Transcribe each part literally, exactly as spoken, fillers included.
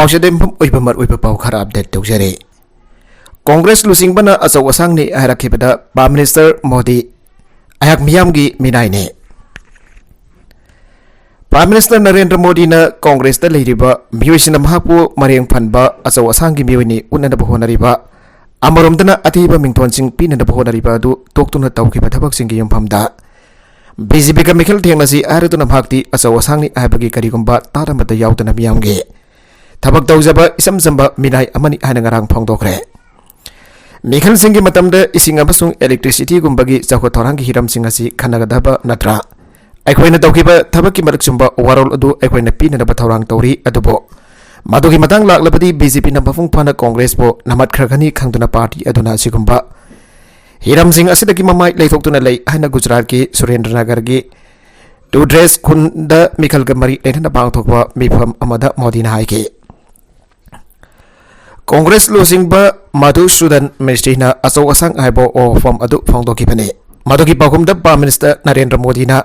ꯁꯤꯗ ꯌꯨꯝꯐꯝ ꯑꯣꯏꯕ ꯃꯔꯨꯑꯣꯏꯕ ꯄꯥꯎ ꯈꯔ ꯑꯞꯗꯦꯠ ꯇꯧꯖꯔꯤ꯫ ꯀꯣꯡꯒ꯭ꯔꯦꯁ ꯂꯨꯆꯤꯡꯕꯅ ꯑꯆꯧ ꯑꯁꯥꯡꯅꯤ ꯍꯥꯏꯔꯛꯈꯤꯕꯗ Prime Minister ꯃꯣꯗꯤ ꯑꯩꯍꯥꯛ ꯃꯤꯌꯥꯝꯒꯤ ꯃꯤꯅꯥꯏꯅꯦ꯫ Prime Minister ꯅꯔꯦꯟꯗ꯭ꯔ ꯃꯣꯗꯤꯅ ꯀꯣꯡꯒ꯭ꯔꯦꯁꯇ ꯂꯩꯔꯤꯕ ꯃꯤꯑꯣꯏꯁꯤꯡꯅ ꯃꯍꯥꯛꯄꯨ ꯃꯔꯦꯡ ꯐꯟꯕ ꯑꯆꯧ ꯑꯁꯥꯡꯒꯤ ꯃꯤꯑꯣꯏꯅꯤ ꯎꯠꯅꯅꯕ ꯍꯣꯠꯅꯔꯤꯕ, ꯑꯃꯔꯣꯝꯗꯅ ꯑꯊꯤꯕ ꯃꯤꯡꯊꯣꯟꯁꯤꯡ ꯄꯤꯅꯅꯕ ꯍꯣꯠꯅꯔꯤꯕ ꯑꯗꯨ ꯇꯣꯛꯇꯨꯅ ꯇꯧꯈꯤꯕ ꯊꯕꯛꯁꯤꯡꯒꯤ ꯌꯨꯝꯐꯝꯗ BJP ꯒ ꯃꯤꯈꯜ ꯊꯦꯡꯅꯁꯤ ꯍꯥꯏꯔꯗꯨꯅ ꯃꯍꯥꯛꯇꯤ ꯑꯆꯧ ꯑꯁꯥꯡꯅꯤ ꯍꯥꯏꯕꯒꯤ ꯀꯔꯤꯒꯨꯝꯕ ꯇꯥꯠ ꯑꯃꯠꯇ ꯌꯥꯎꯗꯅ ꯃꯤꯌꯥꯝꯒꯤ ꯊꯕꯛ ꯇꯧꯖꯕ ꯏꯆꯝ ꯆꯝꯕ ꯃꯤꯅꯥꯏ ꯑꯃꯅꯤ ꯍꯥꯏꯅ ꯉꯔꯥꯡ ꯐꯣꯡꯗꯣꯛꯈ꯭ꯔꯦ꯫ ꯃꯤꯈꯜꯁꯤꯡꯒꯤ ꯃꯇꯝꯗ ꯏꯁꯤꯡ ꯑꯃꯁꯨꯡ electricity ꯒꯨꯝꯕꯒꯤ ꯆꯥꯎꯈꯠ ꯊꯧꯔꯥꯡꯒꯤ ꯍꯤꯔꯝꯁꯤꯡ ꯑꯁꯤ ꯈꯟꯅꯒꯗꯕ ꯅꯠꯇ꯭ꯔꯥ? ꯑꯩꯈꯣꯏꯅ ꯇꯧꯈꯤꯕ ꯊꯕꯛꯀꯤ ꯃꯔꯛ ꯆꯨꯝꯕ ꯋꯥꯔꯣꯜ ꯑꯗꯨ ꯑꯩꯈꯣꯏꯅ ꯄꯤꯅꯅꯕ ꯊꯧꯔꯥꯡ ꯇꯧꯔꯤ, ꯑꯗꯨꯕꯨ ꯃꯗꯨꯒꯤ ꯃꯇꯥꯡ ꯂꯥꯛꯂꯕꯗꯤ BJP ꯅ ꯃꯄꯨꯡ ꯐꯥꯅ ꯀꯣꯡꯒ꯭ꯔꯦꯁꯄꯨ ꯅꯝꯍꯠꯈ꯭ꯔꯒꯅꯤ ꯈꯪꯗꯨꯅ ꯄꯥꯔꯇꯤ ꯑꯗꯨꯅ ꯑꯁꯤꯒꯨꯝꯕ ꯍꯤꯔꯝꯁꯤꯡ ꯑꯁꯤꯗꯒꯤ ꯃꯃꯥꯏ ꯂꯩꯊꯣꯛꯇꯨꯅ ꯂꯩ ꯍꯥꯏꯅ ꯒꯨꯖꯔꯥꯠꯀꯤ ꯁꯨꯔꯦꯟꯗ꯭ꯔꯅꯒꯔꯒꯤ ꯇꯨꯗ꯭ꯔꯦꯁ ꯈꯨꯟꯗ ꯃꯤꯈꯜꯒ ꯃꯔꯤ ꯂꯩꯅꯅ ꯄꯥꯡꯊꯣꯛꯄ ꯃꯤꯐꯝ ꯑꯃꯗ ꯃꯣꯗꯤꯅ ꯍꯥꯏꯈꯤ꯫ ꯀꯣꯡꯒ꯭ꯔꯦꯁ ꯂꯨꯆꯤꯡꯕ ꯃꯙꯨꯁꯨꯗꯟ ꯃꯤꯁꯇ꯭ꯔꯤꯅ ꯑꯆꯧ ꯑꯁꯥꯡ ꯍꯥꯏꯕ ꯋꯥꯐꯝ ꯑꯗꯨ ꯐꯣꯡꯗꯣꯛꯈꯤꯕꯅꯤ꯫ ꯃꯗꯨꯒꯤ ꯄꯥꯎꯈꯨꯝꯗ Prime Minister ꯅꯔꯦꯟꯗ꯭ꯔ ꯃꯣꯗꯤꯅ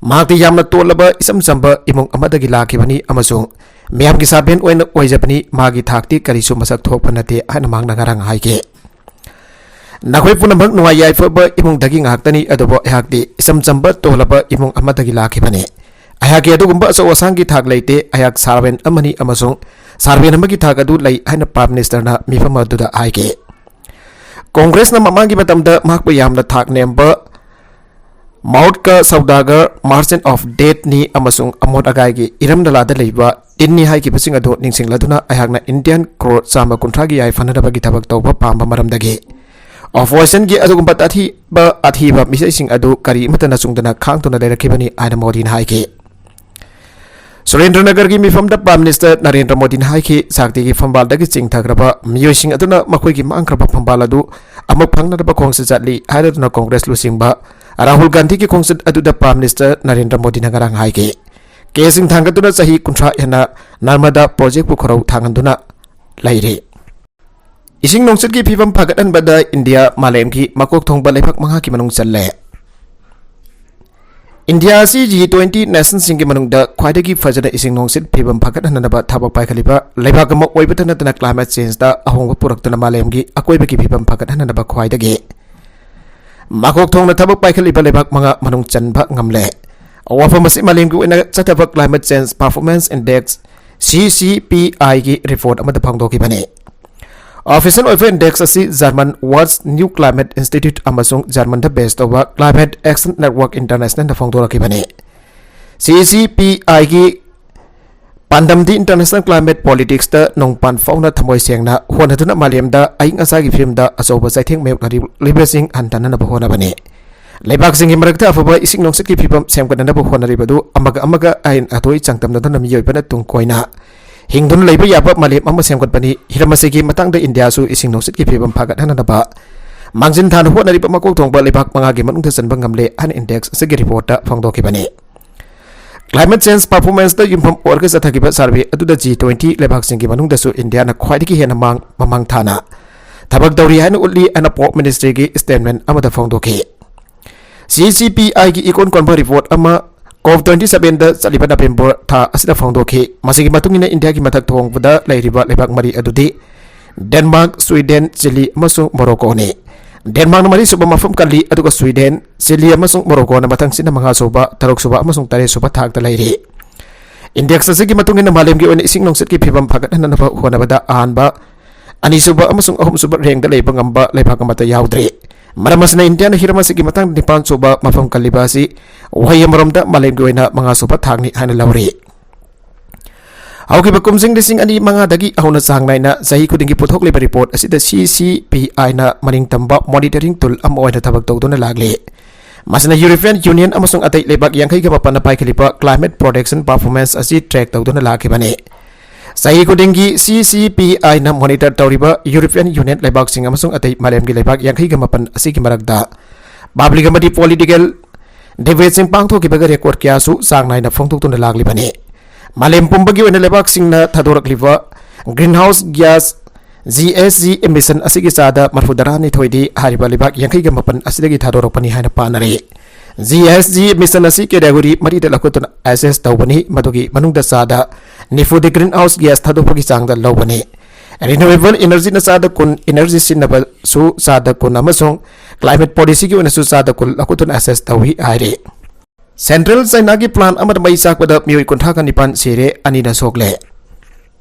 ꯃꯍꯥꯛꯇꯤ ꯌꯥꯝꯅ ꯇꯣꯜꯂꯕ ꯏꯆꯝ ꯆꯝꯕ ꯏꯃꯨꯡ ꯑꯃꯗꯒꯤ ꯂꯥꯛꯈꯤꯕꯅꯤ ꯑꯃꯁꯨꯡ ꯃꯤꯌꯥꯝꯒꯤ ꯁꯥꯕꯦꯟ ꯑꯣꯏꯅ ꯑꯣꯏꯖꯕꯅꯤ, ꯃꯥꯒꯤ ꯊꯥꯛꯇꯤ ꯀꯔꯤꯁꯨ ꯃꯁꯛ ꯊꯣꯛꯄ ꯅꯠꯇꯦ ꯍꯥꯏꯅ ꯃꯍꯥꯛꯅ ꯉꯔꯥꯡ ꯍꯥꯏꯈꯤ꯫ "ꯅꯈꯣꯏ ꯄꯨꯝꯅꯃꯛ ꯅꯨꯡꯉꯥꯏ ꯌꯥꯏꯐꯕ ꯏꯃꯨꯡꯗꯒꯤ ꯉꯥꯛꯇꯅꯤ, ꯑꯗꯨꯕꯨ ꯑꯩꯍꯥꯛꯇꯤ ꯏꯆꯝ ꯆꯝꯕ ꯇꯣꯜꯂꯕ ꯏꯃꯨꯡ ꯑꯃꯗꯒꯤ ꯂꯥꯛꯈꯤꯕꯅꯤ꯫ ꯑꯩꯍꯥꯛꯀꯤ ꯑꯗꯨꯒꯨꯝꯕ ꯑꯆꯧ ꯑꯁꯥꯡꯒꯤ ꯊꯥꯛ ꯂꯩꯇꯦ꯫ ꯑꯩꯍꯥꯛ ꯁꯥꯔꯕꯦꯟ ꯑꯃꯅꯤ ꯑꯃꯁꯨꯡ ꯁꯥꯔꯕꯦꯟ ꯑꯃꯒꯤ ꯊꯥꯛ ꯑꯗꯨ ꯂꯩ" ꯍꯥꯏꯅ Prime Minister ꯅ ꯃꯤꯐꯝ ꯑꯗꯨꯗ ꯍꯥꯏꯈꯤ꯫ ꯀꯣꯡꯒ꯭ꯔꯦꯁꯅ ꯃꯃꯥꯡꯒꯤ ꯃꯇꯝꯗ ꯃꯍꯥꯛꯄꯨ ꯌꯥꯝꯅ ꯊꯥꯛ ꯅꯦꯝꯕ ꯃꯥꯎꯠꯀ ꯁꯧꯗꯥꯒꯔ, Merchant of Death ꯅꯤ ꯑꯃꯁꯨꯡ ꯑꯃꯣꯠ ꯑꯀꯥꯏꯒꯤ ꯏꯔꯝ ꯅꯂꯥꯗ ꯂꯩꯕ ꯇꯤꯟꯅꯤ ꯍꯥꯏꯈꯤꯕꯁꯤꯡ ꯑꯗꯨ ꯅꯤꯡꯁꯤꯡꯂꯗꯨꯅ ꯑꯩꯍꯥꯛꯅ Indian crore ꯆꯥꯝꯃ ꯀꯨꯟꯊ꯭ꯔꯥꯒꯤ ꯌꯥꯏꯐꯅꯅꯕꯒꯤ ꯊꯕꯛ ꯇꯧꯕ ꯄꯥꯝꯕ ꯃꯔꯝꯗꯒꯤ opposition ꯒꯤ ꯑꯗꯨꯒꯨꯝꯕ ꯑꯊꯤꯕ, ꯑꯊꯤꯕ ꯃꯤꯁꯛꯁꯤꯡ ꯑꯗꯨ ꯀꯔꯤ ꯑꯃꯠꯇ ꯅꯆꯨꯡꯗꯅ ꯈꯥꯡꯗꯨꯅ ꯂꯩꯔꯛꯈꯤꯕꯅꯤ ꯍꯥꯏꯅ ꯃꯣꯗꯤꯅ ꯍꯥꯏꯈꯤ꯫ ꯁꯨꯔꯦꯟꯗ꯭ꯔꯅꯒꯔꯒꯤ ꯃꯤꯐꯝꯗ Prime Minister ꯅꯔꯦꯟꯗ꯭ꯔ ꯃꯣꯗꯤꯅ ꯍꯥꯏꯈꯤ, ꯁꯥꯛꯇꯤꯒꯤ ꯐꯝꯕꯥꯜꯗꯒꯤ ꯆꯤꯡꯊꯈ꯭ꯔꯕ ꯃꯤꯑꯣꯏꯁꯤꯡ ꯑꯗꯨꯅ ꯃꯈꯣꯏꯒꯤ ꯃꯥꯡꯈ꯭ꯔꯕ ꯐꯝꯕꯥꯜ ꯑꯗꯨ ꯑꯃꯨꯛ ꯐꯪꯅꯅꯕ ꯈꯣꯡꯆꯠ ꯆꯠꯂꯤ ꯍꯥꯏꯔꯗꯨꯅ ꯀꯣꯡꯒ꯭ꯔꯦꯁ ꯂꯨꯆꯤꯡꯕ ꯔꯥꯍꯨꯜ ꯒꯥꯟꯙꯤꯒꯤ ꯈꯣꯡꯆꯠ ꯑꯗꯨꯗ Prime Minister ꯅꯔꯦꯟꯗ꯭ꯔ ꯃꯣꯗꯤꯅ ꯉꯔꯥꯡ ꯍꯥꯏꯈꯤ꯫ ꯀꯦꯁꯁꯤꯡ ꯊꯥꯡꯒꯠꯇꯨꯅ ꯆꯍꯤ ꯀꯨꯟꯊ꯭ꯔꯥ ꯍꯦꯟꯅ ꯅꯔꯃꯗꯥ ꯄ꯭ꯔꯣꯖꯦꯛꯄꯨ ꯈꯣꯔꯧ ꯊꯥꯡꯍꯟꯗꯨꯅ ꯂꯩꯔꯤ꯫ ꯏꯁꯤꯡ ꯅꯨꯡꯁꯤꯠꯀꯤ ꯐꯤꯕꯝ ꯐꯒꯠꯍꯟꯕꯗ ꯏꯟꯗꯤꯌꯥ ꯃꯥꯂꯦꯝꯒꯤ ꯃꯀꯣꯛ ꯊꯣꯡꯕ ꯂꯩꯕꯥꯛ ꯃꯉꯥꯒꯤ ꯃꯅꯨꯡ ꯆꯜꯂꯦ꯫ ꯏꯟꯗꯤꯌꯥ ꯑꯁꯤ ꯖꯤ ꯇ꯭ꯋꯦꯟꯇꯤ ꯅꯦꯁꯟꯁꯤꯡꯒꯤ ꯃꯅꯨꯡꯗ ꯈ꯭ꯋꯥꯏꯗꯒꯤ ꯐꯖꯅ ꯏꯁꯤꯡ ꯅꯨꯡꯁꯤꯠ ꯐꯤꯕꯝ ꯐꯒꯠꯍꯟꯅꯕ ꯊꯕꯛ ꯄꯥꯏꯈꯠꯂꯤꯕ ꯂꯩꯕꯥꯛ ꯑꯃ ꯑꯣꯏꯕꯇ ꯅꯠꯇꯅ climate changeꯇ ꯑꯍꯣꯡꯕ ꯄꯨꯔꯛꯇꯨꯅ ꯃꯥꯂꯦꯝꯒꯤ ꯑꯀꯣꯏꯕꯒꯤ ꯐꯤꯕꯝ ꯐꯒꯠꯍꯟꯅꯕ ꯈ꯭ꯋꯥꯏꯗꯒꯤ ꯃꯀꯣꯛ ꯊꯣꯡꯅ ꯊꯕꯛ ꯄꯥꯏꯈꯠꯂꯤꯕ ꯂꯩꯕꯥꯛ ꯃꯉꯥ ꯃꯅꯨꯡ ꯆꯟꯕ ꯉꯝꯂꯦ꯫ ꯋꯥꯐꯝ ꯑꯁꯤ ꯃꯥꯂꯦꯝꯒꯤ ꯑꯣꯏꯅ ꯆꯠꯊꯕ Climate Change Performance Index, C C P I ꯒꯤ report ꯑꯃꯗ ꯐꯣꯡꯗꯣꯛꯈꯤꯕꯅꯤ꯫ Official ꯑꯣꯏꯕ index ꯑꯁꯤ German World New Climate Institute ꯑꯃꯁꯨꯡ Germanꯗ base ꯇꯧꯕ Climate Action Network Internationalꯅ ꯐꯣꯡꯗꯣꯔꯛꯈꯤꯕꯅꯤ꯫ C C P I ꯒꯤ ꯄꯥꯟꯗꯝꯗꯤ international climate politicsꯇ ꯅꯣꯡꯄꯥꯟ ꯐꯥꯎꯅ ꯊꯃꯣꯏ ꯁꯦꯡꯅ ꯍꯣꯠꯅꯗꯨꯅ ꯃꯥꯂꯦꯝꯗ ꯑꯏꯪ ꯑꯁꯥꯒꯤ ꯐꯤꯕꯝꯗ ꯑꯆꯧꯕ ꯆꯩꯊꯦꯡ ꯃꯥꯌꯣꯛꯅꯔꯤꯕꯁꯤꯡ ꯍꯟꯊꯅꯅꯕ ꯍꯣꯠꯅꯕꯅꯤ꯫ ꯂꯩꯕꯥꯛꯁꯤꯡꯒꯤ ꯃꯔꯛꯇ ꯑꯐꯕ ꯏꯁꯤꯡ ꯅꯨꯡꯁꯤꯠꯀꯤ ꯐꯤꯕꯝ ꯁꯦꯝꯒꯠꯅꯅꯕ ꯍꯣꯠꯅꯔꯤꯕꯗꯨ ꯑꯃꯒ ꯑꯃꯒ ꯑꯍꯦꯟ ꯑꯊꯣꯏ ꯆꯥꯡꯗꯝꯅꯗꯨꯅ ꯃꯤꯑꯣꯏꯕꯅ ꯇꯨꯡ ꯀꯣꯏꯅ ꯍꯤꯡꯗꯨꯅ ꯂꯩꯕ ꯌꯥꯕ ꯃꯥꯂꯦꯝ ꯑꯃ ꯁꯦꯝꯒꯠꯄꯅꯤ꯫ ꯍꯤꯔꯝ ꯑꯁꯤꯒꯤ ꯃꯇꯥꯡꯗ ꯏꯟꯗꯤꯌꯥꯁꯨ ꯏꯁꯤꯡ ꯅꯨꯡꯁꯤꯠꯀꯤ ꯐꯤꯕꯝ ꯐꯒꯠꯍꯟꯅꯕ ꯃꯥꯡꯖꯤꯟ ꯊꯥꯅ ꯍꯣꯠꯅꯔꯤꯕ ꯃꯀꯣꯛ ꯊꯣꯡꯕ ꯂꯩꯕꯥꯛ ꯃꯉꯥꯒꯤ ꯃꯅꯨꯡꯗ ꯆꯟꯕ ꯉꯝꯂꯦ ꯍꯥꯏꯅ index ꯑꯁꯤꯒꯤ reportꯇ ꯐꯣꯡꯗꯣꯛꯈꯤꯕꯅꯤ꯫ Climate Change Performanceꯇ ꯌꯨꯝꯐꯝ ꯑꯣꯏꯔꯒ ꯆꯠꯊꯈꯤꯕ survey ꯑꯗꯨꯗ G twenty ꯂꯩꯕꯥꯛꯁꯤꯡꯒꯤ ꯃꯅꯨꯡꯗꯁꯨ ꯏꯟꯗꯤꯌꯥꯅ ꯈ꯭ꯋꯥꯏꯗꯒꯤ ꯍꯦꯟꯅ ꯃꯥꯡ-, ꯃꯃꯥꯡ ꯊꯥꯅ ꯊꯕꯛ ꯇꯧꯔꯤ ꯍꯥꯏꯅ ꯎꯠꯂꯤ ꯍꯥꯏꯅ Pop Ministryꯒꯤ statement ꯑꯃꯗ ꯐꯣꯡꯗꯣꯛꯈꯤ꯫ C C P Iꯒꯤ ꯏꯀꯣꯟ ꯀꯣꯟꯕ report ꯑꯃ COP twenty sevenꯗ ꯆꯠꯂꯤꯕ November ꯊꯥ ꯑꯁꯤꯗ ꯐꯣꯡꯗꯣꯛꯈꯤ꯫ ꯃꯁꯤꯒꯤ ꯃꯇꯨꯡ ꯏꯟꯅ ꯏꯟꯗꯤꯌꯥꯒꯤ ꯃꯊꯛ ꯊꯣꯡꯕꯗ ꯂꯩꯔꯤꯕ ꯂꯩꯕꯥꯛ ꯃꯔꯤ ꯑꯗꯨꯗꯤ Denmark, Sweden, Chile ꯑꯃꯁꯨꯡ Moroccoꯅꯤ꯫ Denmarkꯅ ꯃꯔꯤꯁꯨꯕ ꯃꯐꯝ ꯀꯜꯂꯤ, ꯑꯗꯨꯒ Sweden, Chile ꯑꯃꯁꯨꯡ Moroccoꯅ ꯃꯊꯪꯁꯤꯠꯅ ꯃꯉꯥꯁꯨꯕ, ꯇꯔꯨꯛꯁꯨꯕ ꯑꯃꯁꯨꯡ ꯇꯔꯦꯠꯁꯨꯕ ꯊꯥꯛꯇ ꯂꯩꯔꯤ꯫ Index ꯑꯁꯤꯒꯤ ꯃꯇꯨꯡ ꯏꯟꯅ ꯃꯥꯂꯦꯝꯒꯤ ꯑꯣꯏꯅ ꯏꯁꯤꯡ ꯅꯨꯡꯁꯤꯠꯀꯤ ꯐꯤꯕꯝ ꯐꯒꯠꯍꯟꯅꯕ ꯍꯣꯠꯅꯕꯗ ꯑꯍꯥꯟꯕ, ꯑꯅꯤꯁꯨꯕ ꯑꯃꯁꯨꯡ ꯑꯍꯨꯝꯁꯨꯕ rankꯗ ꯂꯩꯕ ꯉꯝꯕ ꯂꯩꯕꯥꯛ ꯑꯃꯠꯇ ꯌꯥꯎꯗ꯭ꯔꯤ꯫ ꯃꯔꯝ ꯑꯁꯤꯅ ꯏꯟꯗꯤꯌꯥꯅ ꯍꯤꯔꯝ ꯑꯁꯤꯒꯤ ꯃꯇꯥꯡꯗ ꯅꯤꯄꯥꯟ ꯁꯨꯕ ꯃꯐꯝ ꯀꯜꯂꯤꯕ ꯑꯁꯤ ꯋꯥꯍꯩ ꯑꯃꯔꯣꯝꯗ ꯃꯥꯂꯦꯝꯒꯤ ꯑꯣꯏꯅ ꯃꯉꯥ ꯁꯨꯕ ꯊꯥꯛꯅꯤ ꯍꯥꯏꯅ ꯂꯧꯔꯤ꯫ ꯍꯧꯈꯤꯕ ꯀꯨꯝꯖꯤꯡ ꯂꯤꯁꯤꯡ ꯑꯅꯤ ꯃꯉꯥꯗꯒꯤ ꯍꯧꯅ ꯆꯥꯡ ꯅꯥꯏꯅ ꯆꯍꯤ ꯈꯨꯗꯤꯡꯒꯤ ꯄꯨꯊꯣꯛꯂꯤꯕ report ꯑꯁꯤꯗ C C P Iꯅ ꯃꯅꯤꯡ ꯇꯝꯕ monitoring tool ꯑꯃ ꯑꯣꯏꯅ ꯊꯕꯛ ꯇꯧꯗꯨꯅ ꯂꯥꯛꯂꯤ꯫ ꯃꯁꯤꯅ European Union ꯑꯃꯁꯨꯡ ꯑꯇꯩ ꯂꯩꯕꯥꯛ ꯌꯥꯡꯈꯩꯒ ꯃꯥꯄꯟꯅ ꯄꯥꯏꯈꯠꯂꯤꯕ climate protection performance ꯑꯁꯤ track ꯇꯧꯗꯨꯅ ꯂꯥꯛꯈꯤꯕꯅꯤ꯫ ꯆꯍꯤ ꯈꯨꯗꯤꯡꯒꯤ C C P Iꯅ monitor ꯇꯧꯔꯤꯕ European Union ꯂꯩꯕꯥꯛꯁꯤꯡ ꯑꯃꯁꯨꯡ ꯑꯇꯩ ꯃꯥꯂꯦꯝꯒꯤ ꯂꯩꯕꯥꯛ ꯌꯥꯡꯈꯩꯒ ꯃꯥꯄꯟ ꯑꯁꯤꯒꯤ ꯃꯔꯛꯇ public ꯑꯃꯗꯤ political debateꯁꯤꯡ ꯄꯥꯡꯊꯣꯛꯈꯤꯕꯒ record ꯀꯌꯥꯁꯨ ꯆꯥꯡ ꯅꯥꯏꯅ ꯐꯣꯡꯗꯣꯛꯇꯨꯅ ꯂꯥꯛꯂꯤꯕꯅꯤ꯫ ꯃꯥꯂꯦꯝ ꯄꯨꯝꯕꯒꯤ ꯑꯣꯏꯅ ꯂꯩꯕꯥꯛꯁꯤꯡꯅ ꯊꯥꯗꯣꯔꯛꯂꯤꯕ greenhouse gas, G H G emission ꯑꯁꯤꯒꯤ ꯆꯥꯗ ꯃꯔꯐꯨ ꯇꯔꯥꯅꯤꯊꯣꯏꯗꯤ ꯍꯥꯏꯔꯤꯕ ꯂꯩꯕꯥꯛ ꯌꯥꯡꯈꯩꯒ ꯃꯥꯄꯟ ꯑꯁꯤꯗꯒꯤ ꯊꯥꯗꯣꯔꯛꯄꯅꯤ ꯍꯥꯏꯅ ꯄꯥꯅꯔꯤ꯫ ꯖꯤ ꯑꯦꯁ ꯖꯤ ꯃꯤꯁꯟ ꯑꯁꯤ ꯀꯦꯇꯦꯒꯣꯔꯤ ꯃꯔꯤꯗ ꯂꯧꯈꯠꯇꯨꯅ ꯑꯦꯁꯦꯁ ꯇꯧꯕꯅꯤ, ꯃꯗꯨꯒꯤ ꯃꯅꯨꯡꯗ ꯆꯥꯗ ꯅꯤꯐꯨꯗꯤ ꯒ꯭ꯔꯤꯟ ꯍꯥꯎꯁ ꯒ꯭ꯌꯥꯁ ꯊꯥꯗꯣꯛꯄꯒꯤ ꯆꯥꯡꯗ ꯂꯧꯕꯅꯤ꯫ ꯔꯤꯅ꯭ꯌꯨꯑꯦꯕꯜ ꯏꯅꯔꯖꯤꯅ ꯆꯥꯗ ꯀꯨꯟ, ꯏꯅꯔꯖꯤ ꯁꯤꯖꯤꯟꯅꯕꯁꯨ ꯆꯥꯗ ꯀꯨꯟ ꯑꯃꯁꯨꯡ ꯀ꯭ꯂꯥꯏꯃꯦꯠ ꯄꯣꯂꯤꯁꯤꯒꯤ ꯑꯣꯏꯅꯁꯨ ꯆꯥꯗ ꯀꯨꯟ ꯂꯧꯈꯠꯇꯨꯅ ꯑꯦꯁꯦꯁ ꯇꯧꯏ ꯍꯥꯏꯔꯤ꯫ ꯁꯦꯟꯇ꯭ꯔꯦꯜ ꯆꯥꯏꯅꯥꯒꯤ ꯄ꯭ꯂꯥꯟ ꯑꯃꯗ ꯃꯩ ꯆꯥꯛꯄꯗ ꯃꯤꯑꯣꯏ ꯀꯨꯟꯊ꯭ꯔꯥꯒ ꯅꯤꯄꯥꯟ ꯁꯤꯔꯦ, ꯑꯅꯤꯅ ꯁꯣꯛꯂꯦ꯫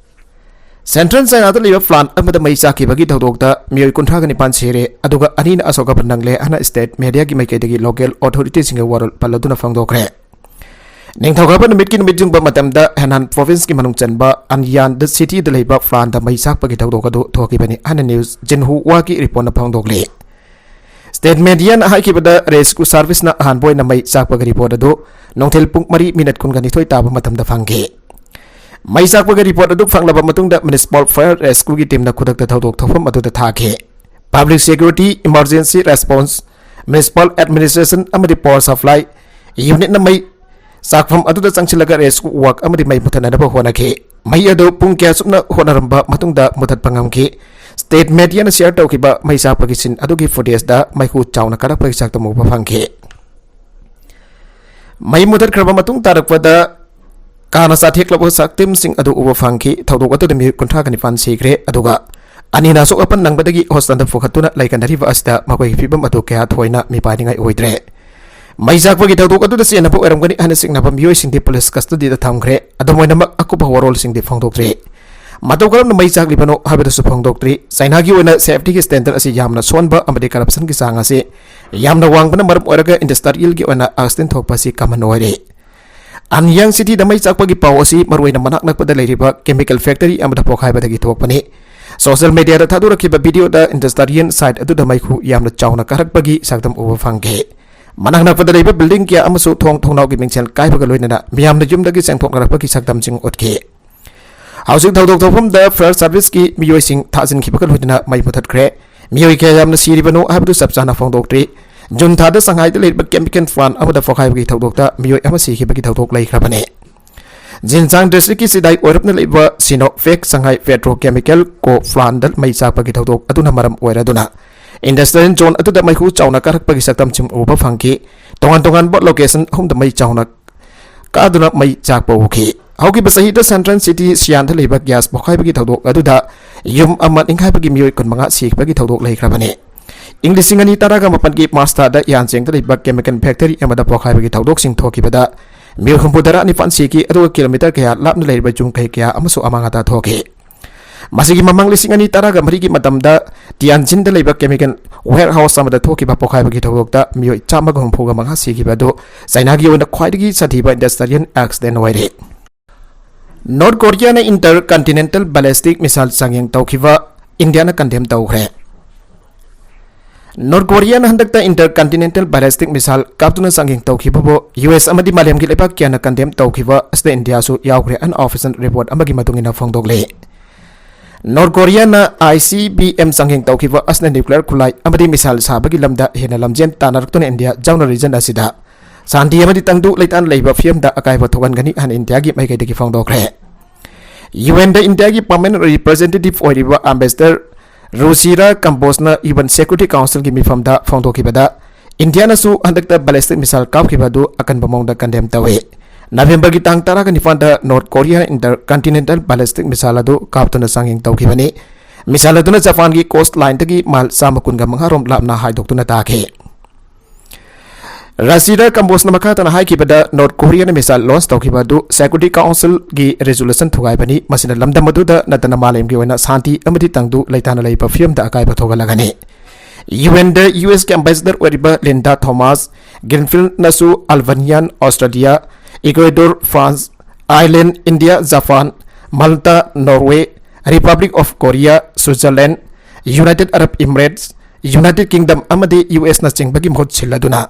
ꯁꯦꯟꯇ꯭ꯔꯦꯜ ꯆꯥꯏꯅꯥꯗ ꯂꯩꯕ ꯄ꯭ꯂꯥꯟ ꯑꯃꯗ ꯃꯩ ꯆꯥꯛꯈꯤꯕꯒꯤ ꯊꯧꯗꯣꯛꯇ ꯃꯤꯑꯣꯏ ꯀꯨꯟꯊ꯭ꯔꯥꯒ ꯅꯤꯄꯥꯟ ꯁꯤꯔꯦ, ꯑꯗꯨꯒ ꯑꯅꯤꯅ ꯑꯁꯣꯛ ꯑꯄꯟ ꯅꯪꯂꯦ ꯍꯥꯏꯅ ꯁ꯭ꯇꯦꯠ ꯃꯦꯗꯤꯌꯥꯒꯤ ꯃꯥꯏꯀꯩꯗꯒꯤ ꯂꯣꯀꯦꯜ ꯑꯣꯊꯣꯔꯤꯇꯤꯁꯤꯡꯒ ꯋꯥꯔꯣꯜ ꯄꯜꯂꯗꯨꯅ ꯐꯣꯡꯗꯣꯛꯈ꯭ꯔꯦ꯫ ꯅꯤꯡꯊꯧꯀꯥꯕ ꯅꯨꯃꯤꯠꯀꯤ ꯅꯨꯃꯤꯠ ꯌꯨꯡꯕ ꯃꯇꯝꯗ ꯍꯦꯅꯥꯟ ꯄ꯭ꯔꯣꯚꯤꯟꯁꯀꯤ ꯃꯅꯨꯡ ꯆꯟꯕ ꯑꯟꯌꯥꯟꯗ ꯁꯤꯇꯤꯗ ꯂꯩꯕ ꯄ꯭ꯂꯥꯟꯗ ꯃꯩ ꯆꯥꯛꯄꯒꯤ ꯊꯧꯗꯣꯛ ꯑꯗꯨ ꯊꯣꯛꯈꯤꯕꯅꯤ ꯍꯥꯏꯅ ꯅ꯭ꯌꯨꯁ ꯖꯤꯟꯍꯨꯋꯥꯒꯤ ꯔꯤꯄꯣꯔꯠꯅ ꯐꯣꯡꯗꯣꯛꯂꯤ꯫ ꯁ꯭ꯇꯦꯠ ꯃꯦꯗꯤꯌꯥꯅ ꯍꯥꯏꯈꯤꯕꯗ, ꯔꯦꯁꯀ꯭ꯌꯨ ꯁꯥꯔꯚꯤꯁꯅ ꯑꯍꯥꯟꯕ ꯑꯣꯏꯅ ꯃꯩ ꯆꯥꯛꯄꯒꯤ ꯔꯤꯄꯣꯔꯠ ꯑꯗꯨ ꯅꯨꯡꯊꯤꯜ ꯄꯨꯡ ꯃꯔꯤ ꯃꯤꯅꯠ ꯀꯨꯟꯒ ꯅꯤꯊꯣꯏ ꯇꯥꯕ ꯃꯇꯝꯗ ꯐꯪꯈꯤ꯫ ꯃꯩ ꯆꯥꯛꯄꯒꯤ ꯔꯤꯄꯣꯔꯠ ꯑꯗꯨ ꯐꯪꯂꯕ ꯃꯇꯨꯡꯗ ꯃ꯭ꯌꯨꯅꯤꯁꯤꯄꯥꯜ ꯐꯥꯌꯔ ꯔꯦꯁꯀ꯭ꯌꯨꯒꯤ ꯇꯤꯝꯅ ꯈꯨꯗꯛꯇ ꯊꯧꯗꯣꯛ ꯊꯣꯛꯐꯝ ꯑꯗꯨꯗ ꯊꯥꯈꯤ꯫ Public security, emergency response, municipal administration ꯑꯃꯗꯤ ꯄꯥꯋꯔ ꯁꯄ꯭ꯂꯥꯏ ꯌꯨꯅꯤꯠꯅ ꯃꯩ ꯆꯥꯛꯐꯝ ꯑꯗꯨꯗ ꯆꯪꯁꯤꯜꯂꯒ ꯔꯦꯁꯀ꯭ꯌꯨ ꯋꯥꯔꯛ ꯑꯃꯗꯤ ꯃꯩ ꯃꯨꯊꯠꯅꯅꯕ ꯍꯣꯠꯅꯈꯤ꯫ ꯃꯩ ꯑꯗꯨ ꯄꯨꯡ ꯀꯌꯥ ꯆꯨꯞꯅ ꯍꯣꯠꯅꯔꯝꯕ ꯃꯇꯨꯡꯗ ꯃꯨꯊꯠꯄ ꯉꯝꯈꯤ꯫ ꯁ꯭ꯇꯦꯠ ꯃꯦꯗꯤꯌꯥꯅ ꯁꯤꯌꯔ ꯇꯧꯈꯤꯕ ꯃꯩ ꯆꯥꯛꯄꯒꯤ ꯁꯤꯟ ꯑꯗꯨꯒꯤ ꯐꯨꯇꯦꯖꯇ ꯃꯩꯈꯨ ꯆꯥꯎꯅ ꯀꯥꯔꯛꯄꯒꯤ ꯁꯛꯇꯝ ꯎꯕ ꯐꯪꯈꯤ꯫ ꯃꯩ ꯃꯨꯊꯠꯈ꯭ꯔꯕ ꯃꯇꯨꯡ ꯇꯥꯔꯛꯄꯗ ꯀꯥꯅ ꯆꯥꯊꯦꯛꯂꯕ ꯁꯛꯇꯝꯁꯤꯡ ꯑꯗꯨ ꯎꯕ ꯐꯪꯈꯤ꯫ ꯊꯧꯗꯣꯛ ꯑꯗꯨꯗ ꯃꯤꯑꯣꯏ ꯀꯨꯟꯊ꯭ꯔꯥꯒ ꯅꯤꯄꯥꯟ ꯁꯤꯈ꯭ꯔꯦ, ꯑꯗꯨꯒ ꯑꯅꯤꯅ ꯑꯁꯣꯛ ꯑꯄꯟ ꯅꯪꯕꯗꯒꯤ ꯍꯣꯁꯄꯤꯇꯥꯜꯗ ꯄꯨꯈꯠꯇꯨꯅ ꯂꯩꯀꯟꯅꯔꯤꯕ ꯑꯁꯤꯗ ꯃꯈꯣꯏꯒꯤ ꯐꯤꯕꯝ ꯑꯗꯨ ꯀꯌꯥ ꯊꯣꯏꯅ ꯃꯤꯄꯥꯏꯅꯤꯡꯉꯥꯏ ꯑꯣꯏꯗ꯭ꯔꯦ꯫ ꯃꯩ ꯆꯥꯛꯄꯒꯤ ꯊꯧꯗꯣꯛ ꯑꯗꯨꯗ ꯆꯦꯟꯅꯕ ꯑꯣꯏꯔꯝꯒꯅꯤ ꯍꯥꯏꯅ ꯆꯤꯡꯅꯕ ꯃꯤꯑꯣꯏꯁꯤꯡꯗꯤ ꯄꯨꯂꯤꯁ ꯀꯁꯇꯗꯤꯗ ꯊꯝꯈ꯭ꯔꯦ꯫ ꯑꯗꯨꯝ ꯑꯣꯏꯅꯃꯛ, ꯑꯀꯨꯞꯄ ꯋꯥꯔꯣꯜꯁꯤꯡꯗꯤ ꯐꯣꯡꯗꯣꯛꯇ꯭ꯔꯤ꯫ ꯃꯇꯧ ꯀꯔꯝꯅ ꯃꯩ ꯆꯥꯛꯂꯤꯕꯅꯣ ꯍꯥꯏꯕꯗꯨꯁꯨ ꯐꯣꯡꯗꯣꯛꯇ꯭ꯔꯤ꯫ ꯆꯥꯏꯅꯥꯒꯤ ꯑꯣꯏꯅ ꯁꯦꯐꯇꯤꯒꯤ ꯁ꯭ꯇꯦꯟꯗꯔꯗ ꯑꯁꯤ ꯌꯥꯝꯅ ꯁꯣꯟꯕ ꯑꯃꯗꯤ ꯀꯔꯞꯁꯟꯒꯤ ꯆꯥꯡ ꯑꯁꯤ ꯌꯥꯝꯅ ꯋꯥꯡꯕꯅ ꯃꯔꯝ ꯑꯣꯏꯔꯒ ꯏꯟꯗꯁꯇ꯭ꯔꯤꯌꯦꯜꯒꯤ ꯑꯣꯏꯅ ꯑꯦꯛꯁꯤꯗꯦꯟ ꯊꯣꯛꯄ ꯑꯁꯤ ꯀꯃꯟ ꯑꯣꯏꯔꯦ꯫ ꯑꯟꯌꯥꯡ ꯁꯤꯇꯤꯗ ꯃꯩ ꯆꯥꯛꯄꯒꯤ ꯄꯥꯎ ꯑꯁꯤ ꯃꯔꯨꯑꯣꯏꯅ ꯃꯅꯥꯛ ꯅꯛꯄꯗ ꯂꯩꯔꯤꯕ ꯀꯦꯃꯤꯀꯦꯜ ꯐꯦꯛꯇꯔꯤ ꯑꯃꯗ ꯄꯣꯈꯥꯏꯕꯗꯒꯤ ꯊꯣꯛꯄꯅꯤ꯫ ꯁꯣꯁꯤꯌꯦꯜ ꯃꯦꯗꯤꯌꯥꯗ ꯊꯥꯗꯣꯔꯛꯈꯤꯕ ꯚꯤꯗꯤꯑꯣꯗ ꯏꯟꯗꯁꯇ꯭ꯔꯤꯌꯦꯜ ꯁꯥꯏꯠ ꯑꯗꯨꯗ ꯃꯩꯈꯨ ꯌꯥꯝꯅ ꯆꯥꯎꯅ ꯀꯥꯔꯛꯄꯒꯤ ꯁꯛꯇꯝ ꯎꯕ ꯐꯪꯈꯤ꯫ ꯃꯅꯥꯛ ꯅꯛꯄꯗ ꯂꯩꯕ ꯕꯤꯜꯗꯤꯡ ꯀꯌꯥ ꯑꯃꯁꯨ ꯊꯣꯡ ꯊꯣꯡꯅꯥꯎꯒꯤ ꯃꯤꯡꯁꯦꯜ ꯀꯥꯏꯕꯒ ꯂꯣꯏꯅꯅ ꯃꯤꯌꯥꯝꯅ ꯌꯨꯝꯗꯒꯤ ꯆꯦꯟꯊꯣꯛꯅꯔꯛꯄꯒꯤ ꯁꯛꯇꯝꯁꯤꯡ ꯎꯠꯈꯤ꯫ ꯍꯧꯖꯤꯛ ꯊꯧꯗꯣꯛ ꯊꯣꯛꯐꯝꯗ ꯐꯥꯌꯔ ꯁꯥꯔꯚꯤꯁꯀꯤ ꯃꯤꯑꯣꯏꯁꯤꯡ ꯊꯥꯖꯤꯟꯈꯤꯕꯒ ꯂꯣꯏꯅꯅ ꯃꯩ ꯃꯨꯊꯠꯈ꯭ꯔꯦ꯫ ꯃꯤꯑꯣꯏ ꯀꯌꯥ ꯌꯥꯝꯅ ꯁꯤꯔꯤꯕꯅꯣ ꯍꯥꯏꯕꯗꯨ ꯆꯞ ꯆꯥꯅ ꯐꯣꯡꯗꯣꯛꯇ꯭ꯔꯤ꯫ ꯖꯨꯟ ꯊꯥꯗ ꯁꯪꯍꯥꯏꯗ ꯂꯩꯔꯤꯕ ꯀꯦꯃꯤꯀꯦꯜ ꯄ꯭ꯂꯥꯟ ꯑꯃꯗ ꯄꯣꯈꯥꯏꯕꯒꯤ ꯊꯧꯗꯣꯛꯇ ꯃꯤꯑꯣꯏ ꯑꯃ ꯁꯤꯈꯤꯕꯒꯤ ꯊꯧꯗꯣꯛ ꯂꯩꯈ꯭ꯔꯕꯅꯤ꯫ ꯖꯤꯟꯁꯥꯡ ꯗꯤꯁꯇ꯭ꯔꯤꯛꯀꯤ ꯁꯤꯗꯥꯏ ꯑꯣꯏꯔꯞꯅ ꯂꯩꯕ ꯁꯤꯅꯣꯐꯦꯛ ꯁꯪꯍꯥꯏ ꯄꯦꯇ꯭ꯔꯣꯀꯦꯃꯤꯀꯦꯜ ꯀꯣ ꯄ꯭ꯂꯥꯟꯗ ꯃꯩ ꯆꯥꯛꯄꯒꯤ ꯊꯧꯗꯣꯛ ꯑꯗꯨꯅ ꯃꯔꯝ ꯑꯣꯏꯔꯗꯨꯅ Industrial zone ꯑꯗꯨꯗ ꯃꯩꯈꯨ ꯆꯥꯎꯅ ꯀꯥꯔꯛꯄꯒꯤ ꯁꯛꯇꯝꯁꯤꯡ ꯎꯕ ꯐꯪꯈꯤ꯫ ꯇꯣꯉꯥꯟ ꯇꯣꯉꯥꯟꯕ location ꯑꯍꯨꯝꯗ ꯃꯩ ꯆꯥꯎꯅ ꯀꯥꯗꯨꯅ ꯃꯩ ꯆꯥꯛꯄ ꯎꯈꯤ꯫ ꯍꯧꯈꯤꯕ ꯆꯍꯤꯗ Central City Xianꯗ ꯂꯩꯕ gas ꯄꯣꯈꯥꯏꯕꯒꯤ ꯊꯧꯗꯣꯛ ꯑꯗꯨꯗ ꯌꯨꯝ ꯑꯃ ꯅꯤꯡꯈꯥꯏꯕꯒꯤ ꯃꯤꯑꯣꯏ ꯀꯨꯟꯃꯉꯥ ꯁꯤꯈꯤꯕꯒꯤ ꯊꯧꯗꯣꯛ ꯂꯩꯈ꯭ꯔꯕꯅꯤ꯫ ꯏꯪ ꯂꯤꯁꯤꯡ ꯑꯅꯤ ꯇꯔꯥꯒ ꯃꯥꯄꯟꯒꯤ March ꯊꯥꯗ ꯌꯥꯟꯆꯦꯡꯗ ꯂꯩꯕ chemical factory ꯑꯃꯗ ꯄꯣꯈꯥꯏꯕꯒꯤ ꯊꯧꯗꯣꯛꯁꯤꯡ ꯊꯣꯛꯈꯤꯕꯗ ꯃꯤꯑꯣꯏ ꯍꯨꯝꯐꯨꯇꯔꯥ ꯅꯤꯄꯥꯟ ꯁꯤꯈꯤ, ꯑꯗꯨꯒ kilometre ꯀꯌꯥ ꯂꯥꯞꯅ ꯂꯩꯔꯤꯕ ꯌꯨꯝ ꯀꯩ ꯀꯌꯥ ꯑꯃꯁꯨ ꯑꯃꯥꯡ ꯑꯇꯥ ꯊꯣꯛꯈꯤ꯫ ꯃꯁꯤꯒꯤ ꯃꯃꯥꯡ ꯂꯤꯁꯤꯡ ꯑꯅꯤ ꯇꯔꯥꯒ ꯃꯔꯤꯒꯤ ꯃꯇꯝꯗ Tianjinꯗ ꯂꯩꯕ chemical warehouse ꯑꯃꯗ ꯊꯣꯛꯈꯤꯕ ꯄꯣꯈꯥꯏꯕꯒꯤ ꯊꯧꯗꯣꯛꯇ ꯃꯤꯑꯣꯏ ꯆꯥꯝꯃꯒ ꯍꯨꯝꯐꯨꯒ ꯃꯉꯥ ꯁꯤꯈꯤꯕ ꯑꯗꯨ ꯆꯥꯏꯅꯥꯒꯤ ꯑꯣꯏꯅ ꯈ꯭ꯋꯥꯏꯗꯒꯤ ꯁꯥꯊꯤꯕ industrial accident ꯑꯣꯏꯔꯦ꯫ North Koreaꯅ intercontinental ballistic missile ꯆꯥꯡꯌꯦꯡ ꯇꯧꯈꯤꯕ ꯏꯟꯗꯤꯌꯥꯅ condemn ꯇꯧꯈ꯭ꯔꯦ꯫ North Koreaꯅ ꯍꯟꯗꯛꯇ intercontinental ballistic missile ꯀꯥꯞꯇꯨꯅ ꯆꯥꯡꯌꯦꯡ ꯇꯧꯈꯤꯕꯕꯨ U S ꯑꯃꯗꯤ ꯃꯥꯂꯦꯝꯒꯤ ꯂꯩꯕꯥꯛ ꯀꯌꯥꯅ condemn ꯇꯧꯈꯤꯕ ꯑꯁꯤꯗ ꯏꯟꯗꯤꯌꯥꯁꯨ ꯌꯥꯎꯈ꯭ꯔꯦ ꯍꯥꯏꯅ official report ꯑꯃꯒꯤ ꯃꯇꯨꯡ ꯏꯟꯅ ꯐꯣꯡꯗꯣꯛꯂꯤ꯫ North Koreaꯅ I C B M ꯆꯥꯡꯌꯦꯡ ꯇꯧꯈꯤꯕ ꯑꯁꯤꯅ nuclear ꯈꯨꯠꯂꯥꯏ ꯑꯃꯗꯤ missile ꯁꯥꯕꯒꯤ ꯂꯝꯗ ꯍꯦꯟꯅ ꯂꯝꯖꯦꯟ ꯇꯥꯟꯅꯔꯛꯇꯨꯅ ꯏꯟꯗꯤꯌꯥ ꯌꯥꯎꯅ region ꯑꯁꯤꯗ ꯁꯥꯟꯇꯤ ꯑꯃꯗꯤ ꯇꯪꯗꯨ ꯂꯩꯇꯥꯅ ꯂꯩꯕ ꯐꯤꯕꯝꯗ ꯑꯀꯥꯏꯕ ꯊꯣꯛꯍꯟꯒꯅꯤ ꯍꯥꯏꯅ ꯏꯟꯗꯤꯌꯥꯒꯤ ꯃꯥꯏꯀꯩꯗꯒꯤ ꯐꯣꯡꯗꯣꯛꯈ꯭ꯔꯦ꯫ U N ꯗ ꯏꯟꯗꯤꯌꯥꯒꯤ permanent representative ꯑꯣꯏꯔꯤꯕ ambassador ꯔꯨꯆꯤꯔꯥ ꯀꯝꯕꯣꯖꯅ U N Security Councilꯒꯤ ꯃꯤꯐꯝꯗ ꯐꯣꯡꯗꯣꯛꯈꯤꯕꯗ, ꯏꯟꯗꯤꯌꯥꯅꯁꯨ ꯍꯟꯗꯛꯇ ballistic missile ꯀꯥꯞꯈꯤꯕ ꯑꯗꯨ ꯑꯀꯟꯕ ꯃꯑꯣꯡꯗ condemn ꯇꯧꯏ꯫ ꯅꯕꯦꯝꯕꯔꯒꯤ ꯇꯥꯡ ꯇꯔꯥꯒ ꯅꯤꯄꯥꯟꯗ North Koreaꯅ intercontinental ballistic missile ꯑꯗꯨ ꯀꯥꯞꯇꯨꯅ ꯆꯥꯡꯌꯦꯡ ꯇꯧꯈꯤꯕꯅꯤ꯫ Missile ꯑꯗꯨꯅ ꯖꯄꯥꯟꯒꯤ coast lineꯗꯒꯤ mile ꯆꯥꯝꯃ ꯀꯨꯟꯒ ꯃꯉꯥ ꯔꯣꯝ ꯂꯥꯞꯅ ꯍꯥꯏꯗꯣꯛꯇꯨꯅ ꯇꯥꯈꯤ꯫ ꯔꯁꯤꯗ ꯀꯝꯕꯣꯖꯅ ꯃꯈꯥ ꯇꯥꯅ ꯍꯥꯏꯈꯤꯕꯗ, North Koreaꯅ missile launch ꯇꯧꯈꯤꯕ ꯑꯗꯨ Security Councilꯒꯤ resolution ꯊꯨꯒꯥꯏꯕꯅꯤ, ꯃꯁꯤꯅ ꯂꯝꯗꯝ ꯑꯗꯨꯗ ꯅꯠꯇꯅ ꯃꯥꯂꯦꯝꯒꯤ ꯑꯣꯏꯅ ꯁꯥꯟꯇꯤ ꯑꯃꯗꯤ ꯇꯪꯗꯨ ꯂꯩꯇꯥꯅ ꯂꯩꯕ ꯐꯤꯕꯝꯗ ꯑꯀꯥꯏꯕ ꯊꯣꯛꯍꯜꯂꯒꯅꯤ꯫ U N ꯗ U S ꯀꯤ ambassador ꯑꯣꯏꯔꯤꯕ Linda Thomas Greenfieldꯅꯁꯨ Albania, Australia, Ecuador, France, Ireland, India, Japan, Malta, Norway, Republic of Korea, Switzerland, United Arab Emirates, United Kingdom ꯑꯃꯗꯤ U S ꯅꯆꯤꯡꯕꯒꯤ ꯃꯍꯨꯠ ꯁꯤꯜꯂꯗꯨꯅ